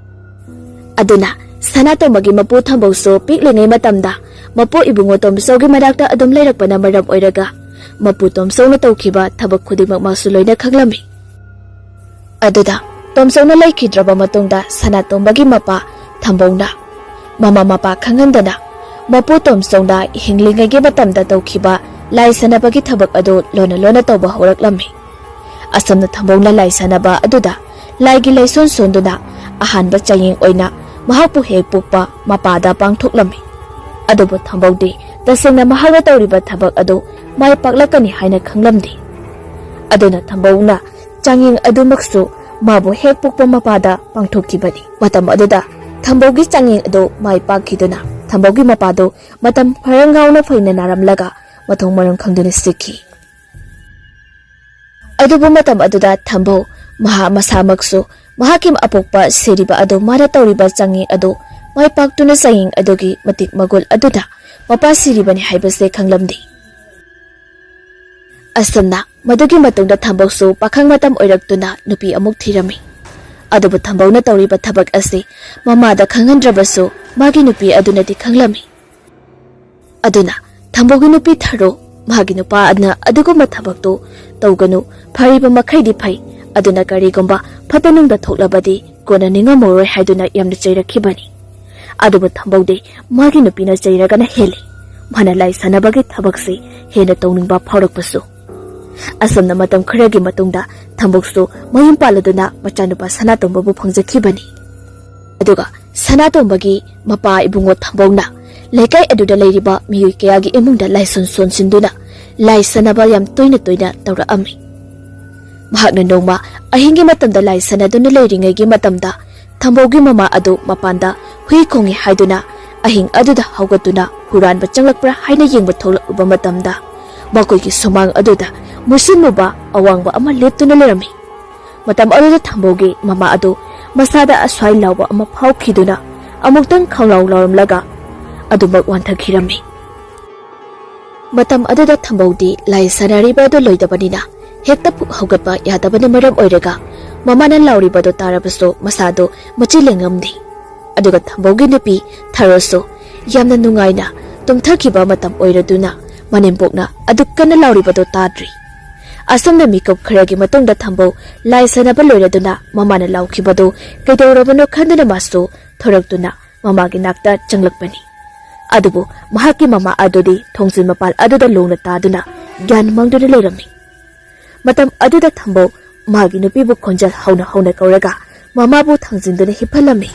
ꯑꯗꯨꯅ ꯁꯅꯥꯇꯣꯝꯕꯒꯤ ꯃꯄꯨ ꯊꯝꯕꯧꯁꯨ ꯄꯤꯛꯂꯤꯉꯩ ꯃꯇꯝꯗ ꯃꯄꯨ ꯏꯕꯨꯡꯉꯣ ꯇꯣꯝꯆꯧꯒꯤ ꯃꯅꯥꯛꯇ ꯑꯗꯨꯝ ꯂꯩꯔꯛꯄꯅ ꯃꯔꯝ ꯑꯣꯏꯔꯒ, ꯃꯄꯨ ꯇꯣꯝꯆꯧꯅ ꯇꯧꯈꯤꯕ ꯊꯕꯛ ꯈꯨꯗꯤꯡꯃꯛ ꯃꯥꯁꯨ ꯂꯣꯏꯅ ꯈꯪꯂꯝꯃꯤ꯫ ꯑꯗꯨꯗ ꯇꯣꯝꯆꯧꯅ ꯂꯩꯈꯤꯗ꯭ꯔꯕ ꯃꯇꯨꯡꯗ, ꯁꯅꯥꯇꯣꯝꯕꯒꯤ ꯃꯄꯥ ꯊꯝꯕꯧꯅ ꯃꯃꯥ ꯃꯄꯥ ꯈꯪꯍꯟꯗꯅ ꯃꯄꯨ ꯇꯣꯝꯆꯧꯅ ꯍꯤꯡꯂꯤꯉꯩꯒꯤ ꯃꯇꯝꯗ ꯇꯧꯈꯤꯕ ꯂꯥꯏ ꯁꯥꯟꯅꯕꯒꯤ ꯊꯕꯛ ꯑꯗꯨ ꯂꯣꯟꯅ ꯂꯣꯟꯅ ꯇꯧꯕ ꯍꯧꯔꯛꯂꯝꯃꯤ꯫ ꯑꯁꯨꯝꯅ ꯊꯝꯕꯧꯅ ꯂꯥꯏ ꯁꯥꯟꯅꯕ ꯑꯗꯨꯗ ꯂꯥꯏꯒꯤ ꯂꯥꯏꯁꯣꯟ ꯁꯣꯟꯗꯨꯅ ꯑꯍꯥꯟꯕ ꯆꯥꯡꯌꯦꯡ ꯑꯣꯏꯅ ꯃꯍꯥꯛꯄꯨ ꯍꯦꯛ ꯄꯣꯛꯄ ꯃꯄꯥꯗ ꯄꯥꯡꯊꯣꯛꯂꯝꯃꯤ꯫ ꯑꯗꯨꯕꯨ ꯊꯝꯕꯧꯗꯤ ꯇꯁꯦꯡꯅ ꯃꯍꯥꯛꯅ ꯇꯧꯔꯤꯕ ꯊꯕꯛ ꯑꯗꯨ ꯃꯥꯏ ꯄꯥꯛꯂꯛꯀꯅꯤ ꯍꯥꯏꯅ ꯈꯪꯂꯝꯗꯦ꯫ ꯑꯗꯨꯅ ꯊꯝꯕꯧꯅ ꯆꯥꯡꯌꯦꯡ ꯑꯗꯨꯃꯛꯁꯨ ꯃꯥꯕꯨ ꯍꯦꯛ ꯄꯣꯛꯄ ꯃꯄꯥꯗ ꯄꯥꯡꯊꯣꯛꯈꯤꯕꯅꯤ꯫ ꯃꯇꯝ ꯑꯗꯨꯗ ꯊꯝꯕꯧꯒꯤ ꯆꯥꯡꯌꯦꯡ ꯑꯗꯨ ꯃꯥꯏ ꯄꯥꯛꯈꯤꯗꯨꯅ ꯊꯝꯕꯧꯒꯤ ꯃꯄꯥꯗꯨ ꯃꯇꯝ ꯈꯔ ꯉꯥꯎꯅ ꯐꯩꯅ ꯅꯥꯔꯝꯂꯒ ꯃꯊꯣꯡ ꯃꯔꯝ ꯈꯪꯗꯨꯅ ꯁꯤꯈꯤ꯫ ꯑꯗꯨꯕꯨ ꯃꯇꯝ ꯑꯗꯨꯗ ꯊꯝꯕꯧ ꯃꯍꯥꯛ ꯃꯁꯥꯃꯛꯁꯨ ꯃꯍꯥꯛꯀꯤ ꯑꯄꯣꯛꯄ ꯁꯤꯔꯤꯕ ꯑꯗꯨ ꯃꯥꯅ ꯇꯧꯔꯤꯕ ꯆꯥꯡꯌꯦꯡ ꯑꯗꯨ ꯃꯥꯏ ꯄꯥꯛꯇꯨꯅ ꯆꯥꯡꯌꯦꯡ ꯑꯗꯨꯒꯤ ꯃꯇꯤꯛ ꯃꯒꯨꯟ ꯑꯗꯨꯗ ꯃꯄꯥ ꯁꯤꯔꯤꯕꯅꯤ ꯍꯥꯏꯕꯁꯦ ꯈꯪꯂꯝꯗꯦ꯫ ꯑꯁꯨꯝꯅ ꯃꯗꯨꯒꯤ ꯃꯇꯨꯡꯗ ꯊꯝꯕꯧꯁꯨ ꯄꯥꯈꯪ ꯃꯇꯝ ꯑꯣꯏꯔꯛꯇꯨꯅ ꯅꯨꯄꯤ ꯑꯃꯨꯛ ꯊꯤꯔꯝꯃꯤ꯫ ꯑꯗꯨꯕꯨ ꯊꯝꯕꯧꯅ ꯇꯧꯔꯤꯕ ꯊꯕꯛ ꯑꯁꯤ ꯃꯃꯥꯗ ꯈꯪꯍꯟꯗ꯭ꯔꯕꯁꯨ ꯃꯥꯒꯤ ꯅꯨꯄꯤ ꯑꯗꯨꯅꯗꯤ ꯈꯪꯂꯝꯃꯤ꯫ ꯑꯗꯨꯅ ꯊꯝꯕꯧꯒꯤ ꯅꯨꯄꯤ ꯊꯔꯣ ꯃꯥꯒꯤ ꯅꯨꯄꯥ ꯑꯗꯨꯅ ꯑꯗꯨꯒꯨꯝꯕ ꯊꯕꯛꯇꯨ ꯇꯧꯒꯅꯨ, ꯐꯔꯤꯕ ꯃꯈꯩꯗꯤ ꯐꯩ, ꯑꯗꯨꯅ ꯀꯔꯤꯒꯨꯝꯕ ꯐꯠꯇ ꯅꯨꯡꯗ ꯊꯣꯛꯂꯕꯗꯤ ꯀꯣꯟꯅ ꯅꯤꯡꯉꯝꯃꯔꯣꯏ ꯍꯥꯏꯗꯨꯅ ꯌꯥꯝꯅ ꯆꯩꯔꯛꯈꯤꯕꯅꯤ꯫ ꯑꯗꯨꯕꯨ ꯊꯝꯕꯧꯗꯤ ꯃꯥꯒꯤ ꯅꯨꯄꯤꯅ ꯆꯩꯔꯒꯅ ꯍꯦꯜꯂꯤ꯫ ꯃꯥꯅ ꯂꯥꯏ ꯁꯥꯟꯅꯕꯒꯤ ꯊꯕꯛꯁꯤ ꯍꯦꯟꯅ ꯇꯧꯅꯤꯡꯕ ꯐꯥꯎꯔꯛꯄꯁꯨ꯫ ꯑꯁꯨꯝꯅ ꯃꯇꯝ ꯈꯔꯒꯤ ꯃꯇꯨꯡꯗ ꯊꯝꯕꯧꯁꯨ ꯃꯌꯨꯝ ꯄꯥꯜꯂꯗꯨꯅ ꯃꯆꯥꯅꯨꯄꯥ ꯁꯅꯥꯇꯣꯝꯕꯕꯨ ꯐꯪꯖꯈꯤꯕꯅꯤ꯫ ꯑꯗꯨꯒ ꯁꯅꯥꯇꯣꯝꯕꯒꯤ ꯃꯄꯥ ꯏꯕꯨꯡꯉꯣ ꯊꯝꯕꯧꯅ ꯂꯩꯀꯥꯏ ꯑꯗꯨꯗ ꯂꯩꯔꯤꯕ ꯃꯤꯑꯣꯏ ꯀꯌꯥꯒꯤ ꯏꯃꯨꯡꯗ ꯂꯥꯏꯁꯣꯟ ꯁꯣꯟꯁꯤꯟꯗꯨꯅ ꯂꯥꯏ ꯁꯥꯟꯅꯕ ꯌꯥꯝ ꯇꯣꯏꯅ ꯇꯣꯏꯅ ꯇꯧꯔꯛꯑꯝꯃꯤ꯫ ꯃꯍꯥꯛꯅ ꯅꯣꯡꯃ ꯑꯍꯤꯡꯒꯤ ꯃꯇꯝꯗ ꯂꯥꯏ ꯁꯥꯟꯅꯗꯨꯅ ꯂꯩꯔꯤꯉꯩꯒꯤ ꯃꯇꯝꯗ ꯊꯝꯕꯧꯒꯤ ꯃꯃꯥ ꯑꯗꯨ ꯃꯄꯥꯟꯗ ꯍꯨꯏ ꯈꯣꯡꯏ ꯍꯥꯏꯗꯨꯅ ꯑꯍꯤꯡ ꯑꯗꯨꯗ ꯍꯧꯒꯠꯇꯨꯅ ꯍꯨꯔꯥꯟꯕ ꯆꯪꯂꯛꯄ꯭ꯔꯥ ꯍꯥꯏꯅ ꯌꯦꯡꯕ ꯊꯣꯛꯂꯛꯂꯨꯕ ꯃꯇꯝꯗ, ꯃꯈꯣꯏꯒꯤ ꯁꯨꯃꯥꯡ ꯑꯗꯨꯗ ꯃꯨꯁꯤꯟꯃꯨꯕ ꯑꯋꯥꯡꯕ ꯑꯃ ꯂꯦꯞꯇꯨꯅ ꯂꯩꯔꯝꯃꯤ꯫ ꯃꯇꯝ ꯑꯗꯨꯗ ꯊꯝꯕꯧꯒꯤ ꯃꯃꯥ ꯑꯗꯨ ꯃꯁꯥꯗ ꯑꯁ꯭ꯋꯥꯏ ꯂꯥꯎꯕ ꯑꯃ ꯐꯥꯎꯈꯤꯗꯨꯅ ꯑꯃꯨꯛꯇꯪ ꯈꯪꯂꯥꯎ ꯂꯥꯎꯔꯝꯂꯒ ꯑꯗꯨꯃꯛ ꯋꯥꯟꯊꯈꯤꯔꯝꯃꯤ꯫ ꯃꯇꯝ ꯑꯗꯨꯗ ꯊꯝꯕꯧꯗꯤ ꯂꯥꯏ ꯁꯥꯟꯅꯔꯤꯕ ꯑꯗꯨ ꯂꯣꯏꯗꯕꯅꯤꯅ ꯍꯦꯛꯇ ꯐꯨꯛ ꯍꯧꯒꯠꯄ ꯌꯥꯗꯕꯅ ꯃꯔꯝ ꯑꯣꯏꯔꯒ ꯃꯃꯥꯅ ꯂꯥꯎꯔꯤꯕꯗꯨ ꯇꯥꯔꯕꯁꯨ ꯃꯁꯥꯗꯨ ꯃꯆꯤ ꯂꯦꯡꯉꯝꯗꯦ꯫ ꯑꯗꯨꯒ ꯊꯝꯕꯧꯒꯤ ꯅꯨꯄꯤ ꯊꯔꯣꯁꯨ ꯌꯥꯝꯅ ꯅꯨꯡꯉꯥꯏꯅ ꯇꯨꯝꯊꯈꯤꯕ ꯃꯇꯝ ꯑꯣꯏꯔꯗꯨꯅ ꯃꯅꯦꯝꯄꯣꯛꯅ ꯑꯗꯨꯛ ꯀꯟꯅ ꯂꯥꯎꯔꯤꯕꯗꯨ ꯇꯥꯗ꯭ꯔꯤ꯫ ꯑꯁꯨꯝꯅ ꯃꯤꯀꯨꯞ ꯈꯔꯒꯤ ꯃꯇꯨꯡꯗ ꯊꯝꯕꯧ ꯂꯥꯏ ꯁꯥꯟꯅꯕ ꯂꯣꯏꯔꯗꯨꯅ ꯃꯃꯥꯅ ꯂꯥꯎꯈꯤꯕꯗꯨ ꯀꯩꯗꯧꯔꯕꯅꯣ ꯈꯟꯗꯨꯅ ꯃꯥꯁꯨ ꯊꯣꯔꯛꯇꯨꯅ ꯃꯃꯥꯒꯤ ꯅꯥꯛꯇ ꯆꯪꯂꯛꯄꯅꯤ꯫ ꯑꯗꯨꯕꯨ ꯃꯍꯥꯛꯀꯤ ꯃꯃꯥ ꯑꯗꯨꯗꯤ ꯊꯣꯡꯖꯤꯟ ꯃꯄꯥꯜ ꯑꯗꯨꯗ ꯂꯣꯡꯅ ꯇꯥꯗꯨꯅ ꯒ꯭ꯌꯥꯟ ꯃꯥꯡꯗꯨꯅ ꯂꯩꯔꯝꯃꯤ꯫ ꯃꯇꯝ ꯑꯗꯨꯗ ꯊꯝꯕꯧ ꯃꯥꯒꯤ ꯅꯨꯄꯤꯕꯨ ꯈꯣꯟꯖꯦꯜ ꯍꯧꯅ ꯍꯧꯅ ꯀꯧꯔꯒ ꯃꯃꯥꯕꯨ ꯊꯥꯡꯖꯤꯟꯗꯨꯅ ꯍꯤꯞꯍꯜꯂꯝꯃꯤ꯫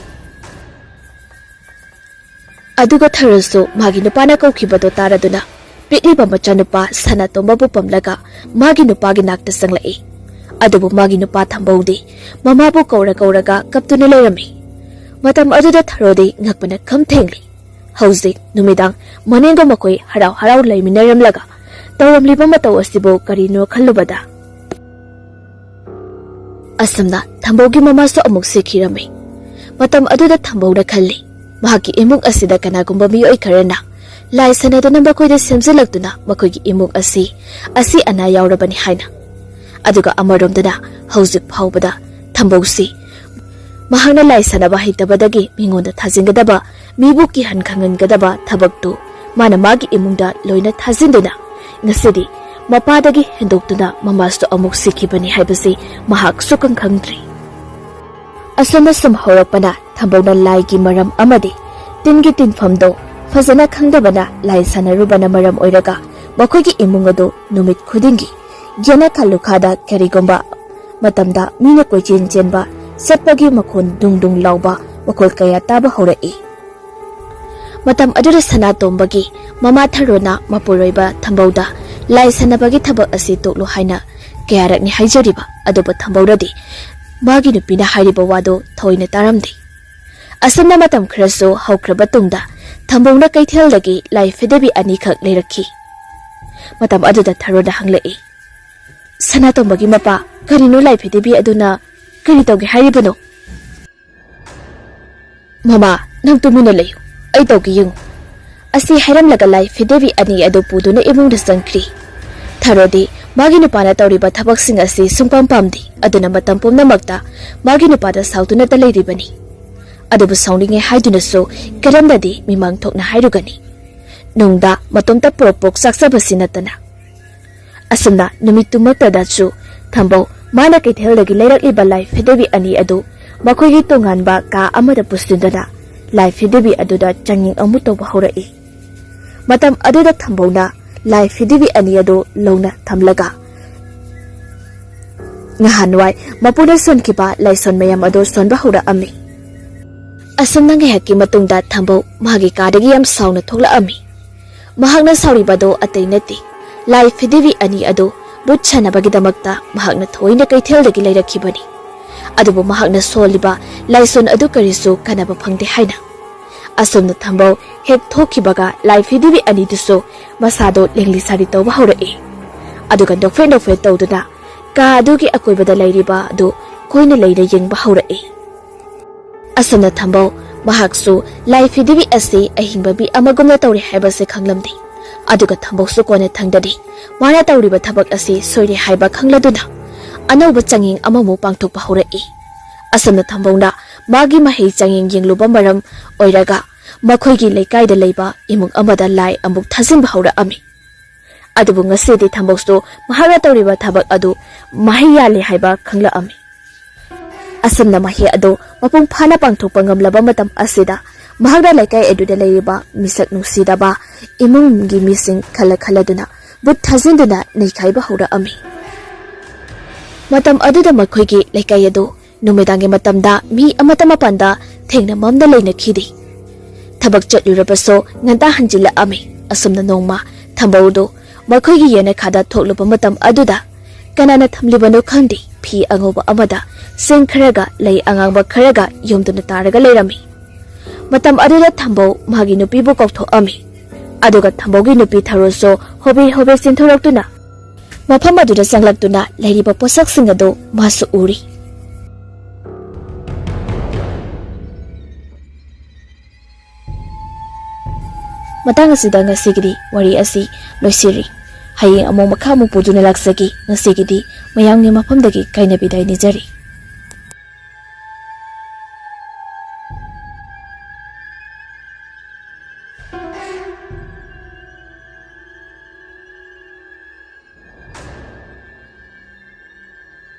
ꯑꯗꯨꯒ ꯊꯔꯣꯁꯨ ꯃꯥꯒꯤ ꯅꯨꯄꯥꯅ ꯀꯧꯈꯤꯕꯗꯨ ꯇꯥꯔꯗꯨꯅ ꯄꯤꯛꯂꯤꯕ ꯃꯆꯥꯅꯨꯄꯥ ꯁꯅꯥꯇꯣꯝꯕꯕꯨ ꯄꯝꯂꯒ ꯃꯥꯒꯤ ꯅꯨꯄꯥꯒꯤ ꯅꯥꯛꯇ ꯆꯪꯂꯛꯏ꯫ ꯑꯗꯨꯕꯨ ꯃꯥꯒꯤ ꯅꯨꯄꯥ ꯊꯝꯕꯧꯗꯤ ꯃꯃꯥꯕꯨ ꯀꯧꯔ ꯀꯧꯔꯒ ꯀꯞꯇꯨꯅ ꯂꯩꯔꯝꯃꯤ꯫ ꯃꯇꯝ ꯑꯗꯨꯗ ꯊꯔꯣꯗꯤ ꯉꯛꯄꯅ ꯈꯝ ꯊꯦꯡꯂꯤ꯫ ꯍꯧꯖꯤꯛ ꯅꯨꯃꯤꯗꯥꯡ ꯃꯅꯦꯝꯒ ꯃꯈꯣꯏ ꯍꯔꯥꯎ ꯍꯔꯥꯎ ꯂꯩꯃꯤꯟꯅꯔꯝꯂꯒ ꯇꯧꯔꯝꯂꯤꯕ ꯃꯇꯧ ꯑꯁꯤꯕꯨ ꯀꯔꯤꯅꯣ ꯈꯜꯂꯨꯕꯗ ꯑꯁꯨꯝꯅ ꯊꯝꯕꯧꯒꯤ ꯃꯃꯥꯁꯨ ꯑꯃꯨꯛ ꯁꯤꯈꯤꯔꯝꯃꯤ꯫ ꯃꯇꯝ ꯑꯗꯨꯗ ꯊꯝꯕꯧꯅ ꯈꯜꯂꯤ, ꯃꯍꯥꯛꯀꯤ ꯏꯃꯨꯡ ꯑꯁꯤꯗ ꯀꯅꯥꯒꯨꯝꯕ ꯃꯤꯑꯣꯏ ꯈꯔꯅ ꯂꯥꯏ ꯁꯥꯟꯅꯗꯨꯅ ꯃꯈꯣꯏꯗ ꯁꯦꯝꯖꯤꯜꯂꯛꯇꯨꯅ ꯃꯈꯣꯏꯒꯤ ꯏꯃꯨꯡ ꯑꯁꯤ ꯑꯁꯤ ꯑꯅꯥ ꯌꯥꯎꯔꯕꯅꯤ ꯍꯥꯏꯅ꯫ ꯑꯗꯨꯒ ꯑꯃꯔꯣꯝꯗꯅ ꯍꯧꯖꯤꯛ ꯐꯥꯎꯕꯗ ꯊꯝꯕꯧꯁꯤ ꯃꯍꯥꯛꯅ ꯂꯥꯏ ꯁꯥꯟꯅꯕ ꯍꯩꯇꯕꯗꯒꯤ ꯃꯤꯉꯣꯟꯗ ꯊꯥꯖꯤꯟꯒꯗꯕ, ꯃꯤꯕꯨ ꯀꯤꯍꯟ ꯈꯪꯍꯟꯒꯗꯕ ꯊꯕꯛꯇꯨ ꯃꯥꯅ ꯃꯥꯒꯤ ꯏꯃꯨꯡꯗ ꯂꯣꯏꯅ ꯊꯥꯖꯤꯟꯗꯨꯅ ꯉꯁꯤꯗꯤ ꯃꯄꯥꯗꯒꯤ ꯍꯦꯟꯗꯣꯛꯇꯨꯅ ꯃꯃꯥꯁꯨ ꯑꯃꯨꯛ ꯁꯤꯈꯤꯕꯅꯤ ꯍꯥꯏꯕꯁꯤ ꯃꯍꯥꯛ ꯁꯨꯈꯪ ꯈꯪꯗ꯭ꯔꯤ꯫ ꯑꯁꯨꯝꯅ ꯁꯨꯝ ꯍꯧꯔꯛꯄꯅ ꯊꯝꯕꯧꯅ ꯂꯥꯏꯒꯤ ꯃꯔꯝ ꯑꯃꯗꯤ ꯇꯤꯟꯒꯤ ꯇꯤꯟꯐꯝꯗꯣ ꯐꯖꯅ ꯈꯪꯗꯕꯅ ꯂꯥꯏ ꯁꯥꯟꯅꯔꯨꯕꯅ ꯃꯔꯝ ꯑꯣꯏꯔꯒ ꯃꯈꯣꯏꯒꯤ ꯏꯃꯨꯡ ꯑꯗꯨ ꯅꯨꯃꯤꯠ ꯈꯨꯗꯤꯡꯒꯤ ꯌꯦꯅꯈꯥ ꯂꯨꯈꯥꯗ ꯀꯔꯤꯒꯨꯝꯕ ꯃꯇꯝꯗ ꯃꯤꯅ ꯀꯣꯏꯆꯦꯟ ꯆꯦꯟꯕ, ꯆꯠꯄꯒꯤ ꯃꯈꯣꯟ ꯗꯨꯡ ꯗꯨꯡ ꯂꯥꯎꯕ ꯃꯈꯣꯜ ꯀꯌꯥ ꯇꯥꯕ ꯍꯧꯔꯛꯏ꯫ ꯃꯇꯝ ꯑꯗꯨꯗ ꯁꯅꯥꯇꯣꯝꯕꯒꯤ ꯃꯃꯥ ꯊꯔꯣꯅ ꯃꯄꯨꯔꯣꯏꯕ ꯊꯝꯕꯧꯗ ꯂꯥꯏ ꯁꯥꯟꯅꯕꯒꯤ ꯊꯕꯛ ꯑꯁꯤ ꯇꯣꯛꯂꯨ ꯍꯥꯏꯅ ꯀꯌꯥꯔꯛꯅꯤ ꯍꯥꯏꯖꯔꯤꯕ, ꯑꯗꯨꯕꯨ ꯊꯝꯕꯧꯅꯗꯤ ꯃꯥꯒꯤ ꯅꯨꯄꯤꯅ ꯍꯥꯏꯔꯤꯕ ꯋꯥꯗꯨ ꯊꯑꯣꯏꯅ ꯇꯥꯔꯝꯗꯦ꯫ ꯑꯁꯨꯝꯅ ꯃꯇꯝ ꯈꯔꯁꯨ ꯍꯧꯈ꯭ꯔꯕ ꯇꯨꯡꯗ ꯊꯝꯕꯧꯅ ꯀꯩꯊꯦꯜꯗꯒꯤ ꯂꯥꯏ ꯐꯤꯗꯦꯕꯤ ꯑꯅꯤꯈꯛ ꯂꯩꯔꯛꯈꯤ꯫ ꯃꯇꯝ ꯑꯗꯨꯗ ꯊꯔꯣꯗ ꯍꯪꯂꯛꯏ, "ꯁꯅꯥꯇꯣꯝꯕꯒꯤ ꯃꯄꯥ, ꯀꯔꯤꯅꯣ ꯂꯥꯏ ꯐꯤꯗꯦꯕꯤ ꯑꯗꯨꯅ ꯀꯔꯤ ꯇꯧꯒꯦ ꯍꯥꯏꯔꯤꯕꯅꯣ?" "ꯃꯃꯥ, ꯅꯪ ꯇꯨꯃꯤꯟꯅ ꯂꯩꯌꯨ, ꯑꯩ ꯇꯧꯒꯦ ꯌꯦꯡꯉꯨ"꯫ ꯑꯁꯤ ꯍꯥꯏꯔꯝꯂꯒ ꯂꯥꯏ ꯐꯤꯗꯦꯕꯤ ꯑꯅꯤ ꯑꯗꯨ ꯄꯨꯗꯨꯅ ꯏꯃꯨꯡꯗ ꯆꯪꯈ꯭ꯔꯤ꯫ ꯊꯔꯣꯗꯤ ꯃꯥꯒꯤ ꯅꯨꯄꯥꯅ ꯇꯧꯔꯤꯕ ꯊꯕꯛꯁꯤꯡ ꯑꯁꯤ ꯁꯨꯡꯄꯥꯝ ꯄꯥꯝꯗꯦ, ꯑꯗꯨꯅ ꯃꯇꯝ ꯄꯨꯝꯅꯃꯛꯇ ꯃꯥꯒꯤ ꯅꯨꯄꯥꯗ ꯁꯥꯎꯗꯨꯅꯇ ꯂꯩꯔꯤꯕꯅꯤ꯫ ꯑꯗꯨꯕꯨ ꯁꯥꯎꯅꯤꯡꯉꯦ ꯍꯥꯏꯗꯨꯅꯁꯨ ꯀꯔꯝꯅꯗꯤ ꯃꯤꯃꯥꯡ ꯊꯣꯛꯅ ꯍꯥꯏꯔꯨꯒꯅꯤ? ꯅꯨꯡꯗ ꯃꯇꯣꯝꯇ ꯄ꯭ꯔꯣꯛ ꯄ꯭ꯔꯣꯛ ꯆꯥꯛꯆꯕꯁꯤ ꯅꯠꯇꯅ꯫ ꯑꯁꯨꯝꯅ ꯅꯨꯃꯤꯠꯇꯨꯃꯛꯇꯗꯁꯨ ꯊꯝꯕꯧ ꯃꯥꯅ ꯀꯩꯊꯦꯜꯗꯒꯤ ꯂꯩꯔꯛꯂꯤꯕ ꯂꯥꯏ ꯐꯤꯗꯦꯕꯤ ꯑꯅꯤ ꯑꯗꯨ ꯃꯈꯣꯏꯒꯤ ꯇꯣꯉꯥꯟꯕ ꯀꯥ ꯑꯃꯗ ꯄꯨꯁꯤꯟꯗꯨꯅ ꯂꯥꯏ ꯐꯤꯗꯦꯕꯤ ꯑꯗꯨꯗ ꯆꯥꯡꯌꯦꯡ ꯑꯃꯨꯛ ꯇꯧꯕ ꯍꯧꯔꯛꯏ꯫ ꯃꯇꯝ ꯑꯗꯨꯗ ꯊꯝꯕꯧꯅ ꯂꯥꯏ ꯐꯤꯗꯦꯕꯤ ꯑꯅꯤ ꯑꯗꯨ ꯂꯧꯅ ꯊꯝꯂꯒ ꯉꯍꯥꯟꯋꯥꯏ ꯃꯄꯨꯅ ꯁꯣꯟꯈꯤꯕ ꯂꯥꯏꯁꯣꯟ ꯃꯌꯥꯝ ꯑꯗꯨ ꯁꯣꯟꯕ ꯍꯧꯔꯛꯑꯝꯃꯤ꯫ ꯑꯁꯨꯝꯅ ꯉꯥꯏꯍꯥꯛꯀꯤ ꯃꯇꯨꯡꯗ ꯊꯝꯕꯧ ꯃꯥꯒꯤ ꯀꯥꯗꯒꯤ ꯌꯥꯝ ꯁꯥꯎꯅ ꯊꯣꯛꯂꯛꯑꯝꯃꯤ꯫ ꯃꯍꯥꯛꯅ ꯁꯥꯎꯔꯤꯕꯗꯣ ꯑꯇꯩ ꯅꯠꯇꯦ, ꯂꯥꯏ ꯐꯤꯗꯦꯕꯤ ꯑꯅꯤ ꯑꯗꯨ ꯚꯨꯠ ꯁꯥꯟꯅꯕꯒꯤꯗꯃꯛꯇ ꯃꯍꯥꯛꯅ ꯊꯑꯣꯏꯅ ꯀꯩꯊꯦꯜꯗꯒꯤ ꯂꯩꯔꯛꯈꯤꯕꯅꯤ꯫ ꯑꯗꯨꯕꯨ ꯃꯍꯥꯛꯅ ꯁꯣꯜꯂꯤꯕ ꯂꯥꯏꯁꯣꯟ ꯑꯗꯨ ꯀꯔꯤꯁꯨ ꯀꯥꯟꯅꯕ ꯐꯪꯗꯦ ꯍꯥꯏꯅ꯫ ꯑꯁꯨꯝꯅ ꯊꯝꯕꯧ ꯍꯦꯛ ꯊꯣꯛꯈꯤꯕꯒ ꯂꯥꯏ ꯐꯤꯗꯦꯕꯤ ꯑꯅꯤꯗꯨꯁꯨ ꯃꯁꯥꯗꯣ ꯂꯦꯡꯂꯤ ꯁꯥꯔꯤ ꯇꯧꯕ ꯍꯧꯔꯛꯏ꯫ ꯑꯗꯨꯒ ꯅꯣꯛꯐꯦꯠ ꯅꯣꯛꯐꯦꯠ ꯇꯧꯗꯨꯅ ꯀꯥ ꯑꯗꯨꯒꯤ ꯑꯀꯣꯏꯕꯗ ꯂꯩꯔꯤꯕ ꯑꯗꯨ ꯀꯣꯏꯅ ꯂꯩꯅ ꯌꯦꯡꯕ ꯍꯧꯔꯛꯏ꯫ ꯑꯁꯨꯝꯅ ꯊꯝꯕꯧ ꯃꯍꯥꯛꯁꯨ ꯂꯥꯏ ꯐꯤꯗꯦꯕꯤ ꯑꯁꯤ ꯑꯍꯤꯡꯕ ꯃꯤ ꯑꯃꯒꯨꯝꯅ ꯇꯧꯔꯦ ꯍꯥꯏꯕꯁꯦ ꯈꯪꯂꯝꯗꯦ꯫ ꯑꯗꯨꯒ ꯊꯝꯕꯧꯁꯨ ꯀꯣꯟꯅ ꯊꯪꯗꯗꯤ ꯃꯥꯅ ꯇꯧꯔꯤꯕ ꯊꯕꯛ ꯑꯁꯤ ꯁꯣꯏꯔꯦ ꯍꯥꯏꯕ ꯈꯪꯂꯗꯨꯅ ꯑꯅꯧꯕ ꯆꯥꯡꯌꯦꯡ ꯑꯃꯃꯨꯛ ꯄꯥꯡꯊꯣꯛꯄ ꯍꯧꯔꯛꯏ꯫ ꯑꯁꯨꯝꯅ ꯊꯝꯕꯧꯅ ꯃꯥꯒꯤ ꯃꯍꯩ ꯆꯥꯡꯌꯦꯡ ꯌꯦꯡꯂꯨꯕ ꯃꯔꯝ ꯑꯣꯏꯔꯒ ꯃꯈꯣꯏꯒꯤ ꯂꯩꯀꯥꯏꯗ ꯂꯩꯕ ꯏꯃꯨꯡ ꯑꯃꯗ ꯂꯥꯏ ꯑꯃꯨꯛ ꯊꯥꯖꯤꯟꯕ ꯍꯧꯔꯛꯑꯝꯃꯤ꯫ ꯑꯗꯨꯕꯨ ꯉꯁꯤꯗꯤ ꯊꯝꯕꯧꯁꯨ ꯃꯍꯥꯛꯅ ꯇꯧꯔꯤꯕ ꯊꯕꯛ ꯑꯗꯨ ꯃꯍꯩ ꯌꯥꯜꯂꯦ ꯍꯥꯏꯕ ꯈꯪꯂꯛꯑꯝꯃꯤ꯫ ꯑꯁꯨꯝꯅ ꯃꯍꯩ ꯑꯗꯨ ꯃꯄꯨꯡ ꯐꯥꯅ ꯄꯥꯡꯊꯣꯛꯄ ꯉꯝꯂꯕ ꯃꯇꯝ ꯑꯁꯤꯗ ꯃꯍꯥꯛꯅ ꯂꯩꯀꯥꯏ ꯑꯗꯨꯗ ꯂꯩꯔꯤꯕ ꯃꯤꯁꯛ ꯅꯨꯡꯁꯤꯗꯕ ꯏꯃꯨꯡꯒꯤ ꯃꯤꯁꯤꯡ ꯈꯜꯂ ꯈꯜꯂꯗꯨꯅ ꯚꯨꯠ ꯊꯥꯖꯤꯟꯗꯨꯅ ꯅꯩꯈꯥꯏꯕ ꯍꯧꯔꯛꯑꯝꯃꯤ꯫ ꯃꯇꯝ ꯑꯗꯨꯗ ꯃꯈꯣꯏꯒꯤ ꯂꯩꯀꯥꯏ ꯑꯗꯨ ꯅꯨꯃꯤꯗꯥꯡꯒꯤ ꯃꯇꯝꯗ ꯃꯤ ꯑꯃꯠꯇ ꯃꯄꯥꯟꯗ ꯊꯦꯡꯅ ꯃꯝꯅ ꯂꯩꯅꯈꯤꯗꯦ꯫ ꯊꯕꯛ ꯆꯠꯂꯨꯔꯕꯁꯨ ꯉꯟꯇꯥ ꯍꯟꯖꯤꯜꯂꯛꯑꯝꯃꯤ꯫ ꯑꯁꯨꯝꯅ ꯅꯣꯡꯃ ꯊꯝꯕꯧꯗꯨ ꯃꯈꯣꯏꯒꯤ ꯌꯦꯅꯈꯥꯗ ꯊꯣꯛꯂꯨꯕ ꯃꯇꯝ ꯑꯗꯨꯗ ꯀꯅꯥꯅ ꯊꯝꯂꯤꯕꯅꯣ ꯈꯪꯗꯦ, ꯐꯤ ꯑꯉꯧꯕ ꯑꯃꯗ ꯁꯤꯡ ꯈꯔꯒ ꯂꯩ ꯑꯉꯥꯡꯕ ꯈꯔꯒ ꯌꯣꯝꯗꯨꯅ ꯇꯥꯔꯒ ꯂꯩꯔꯝꯃꯤ꯫ ꯃꯇꯝ ꯑꯗꯨꯗ ꯊꯝꯕꯧ ꯃꯥꯒꯤ ꯅꯨꯄꯤꯕꯨ ꯀꯧꯊꯣꯛꯑꯝꯃꯤ꯫ ꯑꯗꯨꯒ ꯊꯝꯕꯧꯒꯤ ꯅꯨꯄꯤ ꯊꯔꯣꯁꯨ ꯍꯣꯕꯦ ꯍꯣꯕꯦ ꯆꯦꯟꯊꯣꯔꯛꯇꯨꯅ ꯃꯐꯝ ꯑꯗꯨꯗ ꯆꯪꯂꯛꯇꯨꯅ ꯂꯩꯔꯤꯕ ꯄꯣꯠꯁꯛꯁꯤꯡ ꯑꯗꯨ ꯃꯥꯁꯨ ꯎꯔꯤ꯫ ꯃꯇꯥꯡ ꯑꯁꯤꯗ ꯉꯁꯤꯒꯤꯗꯤ ꯋꯥꯔꯤ ꯑꯁꯤ ꯂꯣꯏꯁꯤꯜꯂꯤ꯫ ꯍꯌꯦꯡ ꯑꯃꯨꯛ ꯃꯈꯥ ꯑꯃꯨꯛ ꯄꯨꯗꯨꯅ ꯂꯥꯛꯆꯒꯦ꯫ ꯉꯁꯤꯒꯤꯗꯤ ꯃꯌꯥꯝꯒꯤ ꯃꯐꯝꯗꯒꯤ ꯀꯥꯏꯅꯕꯤꯗꯥꯏ ꯅꯤꯖꯔꯤ꯫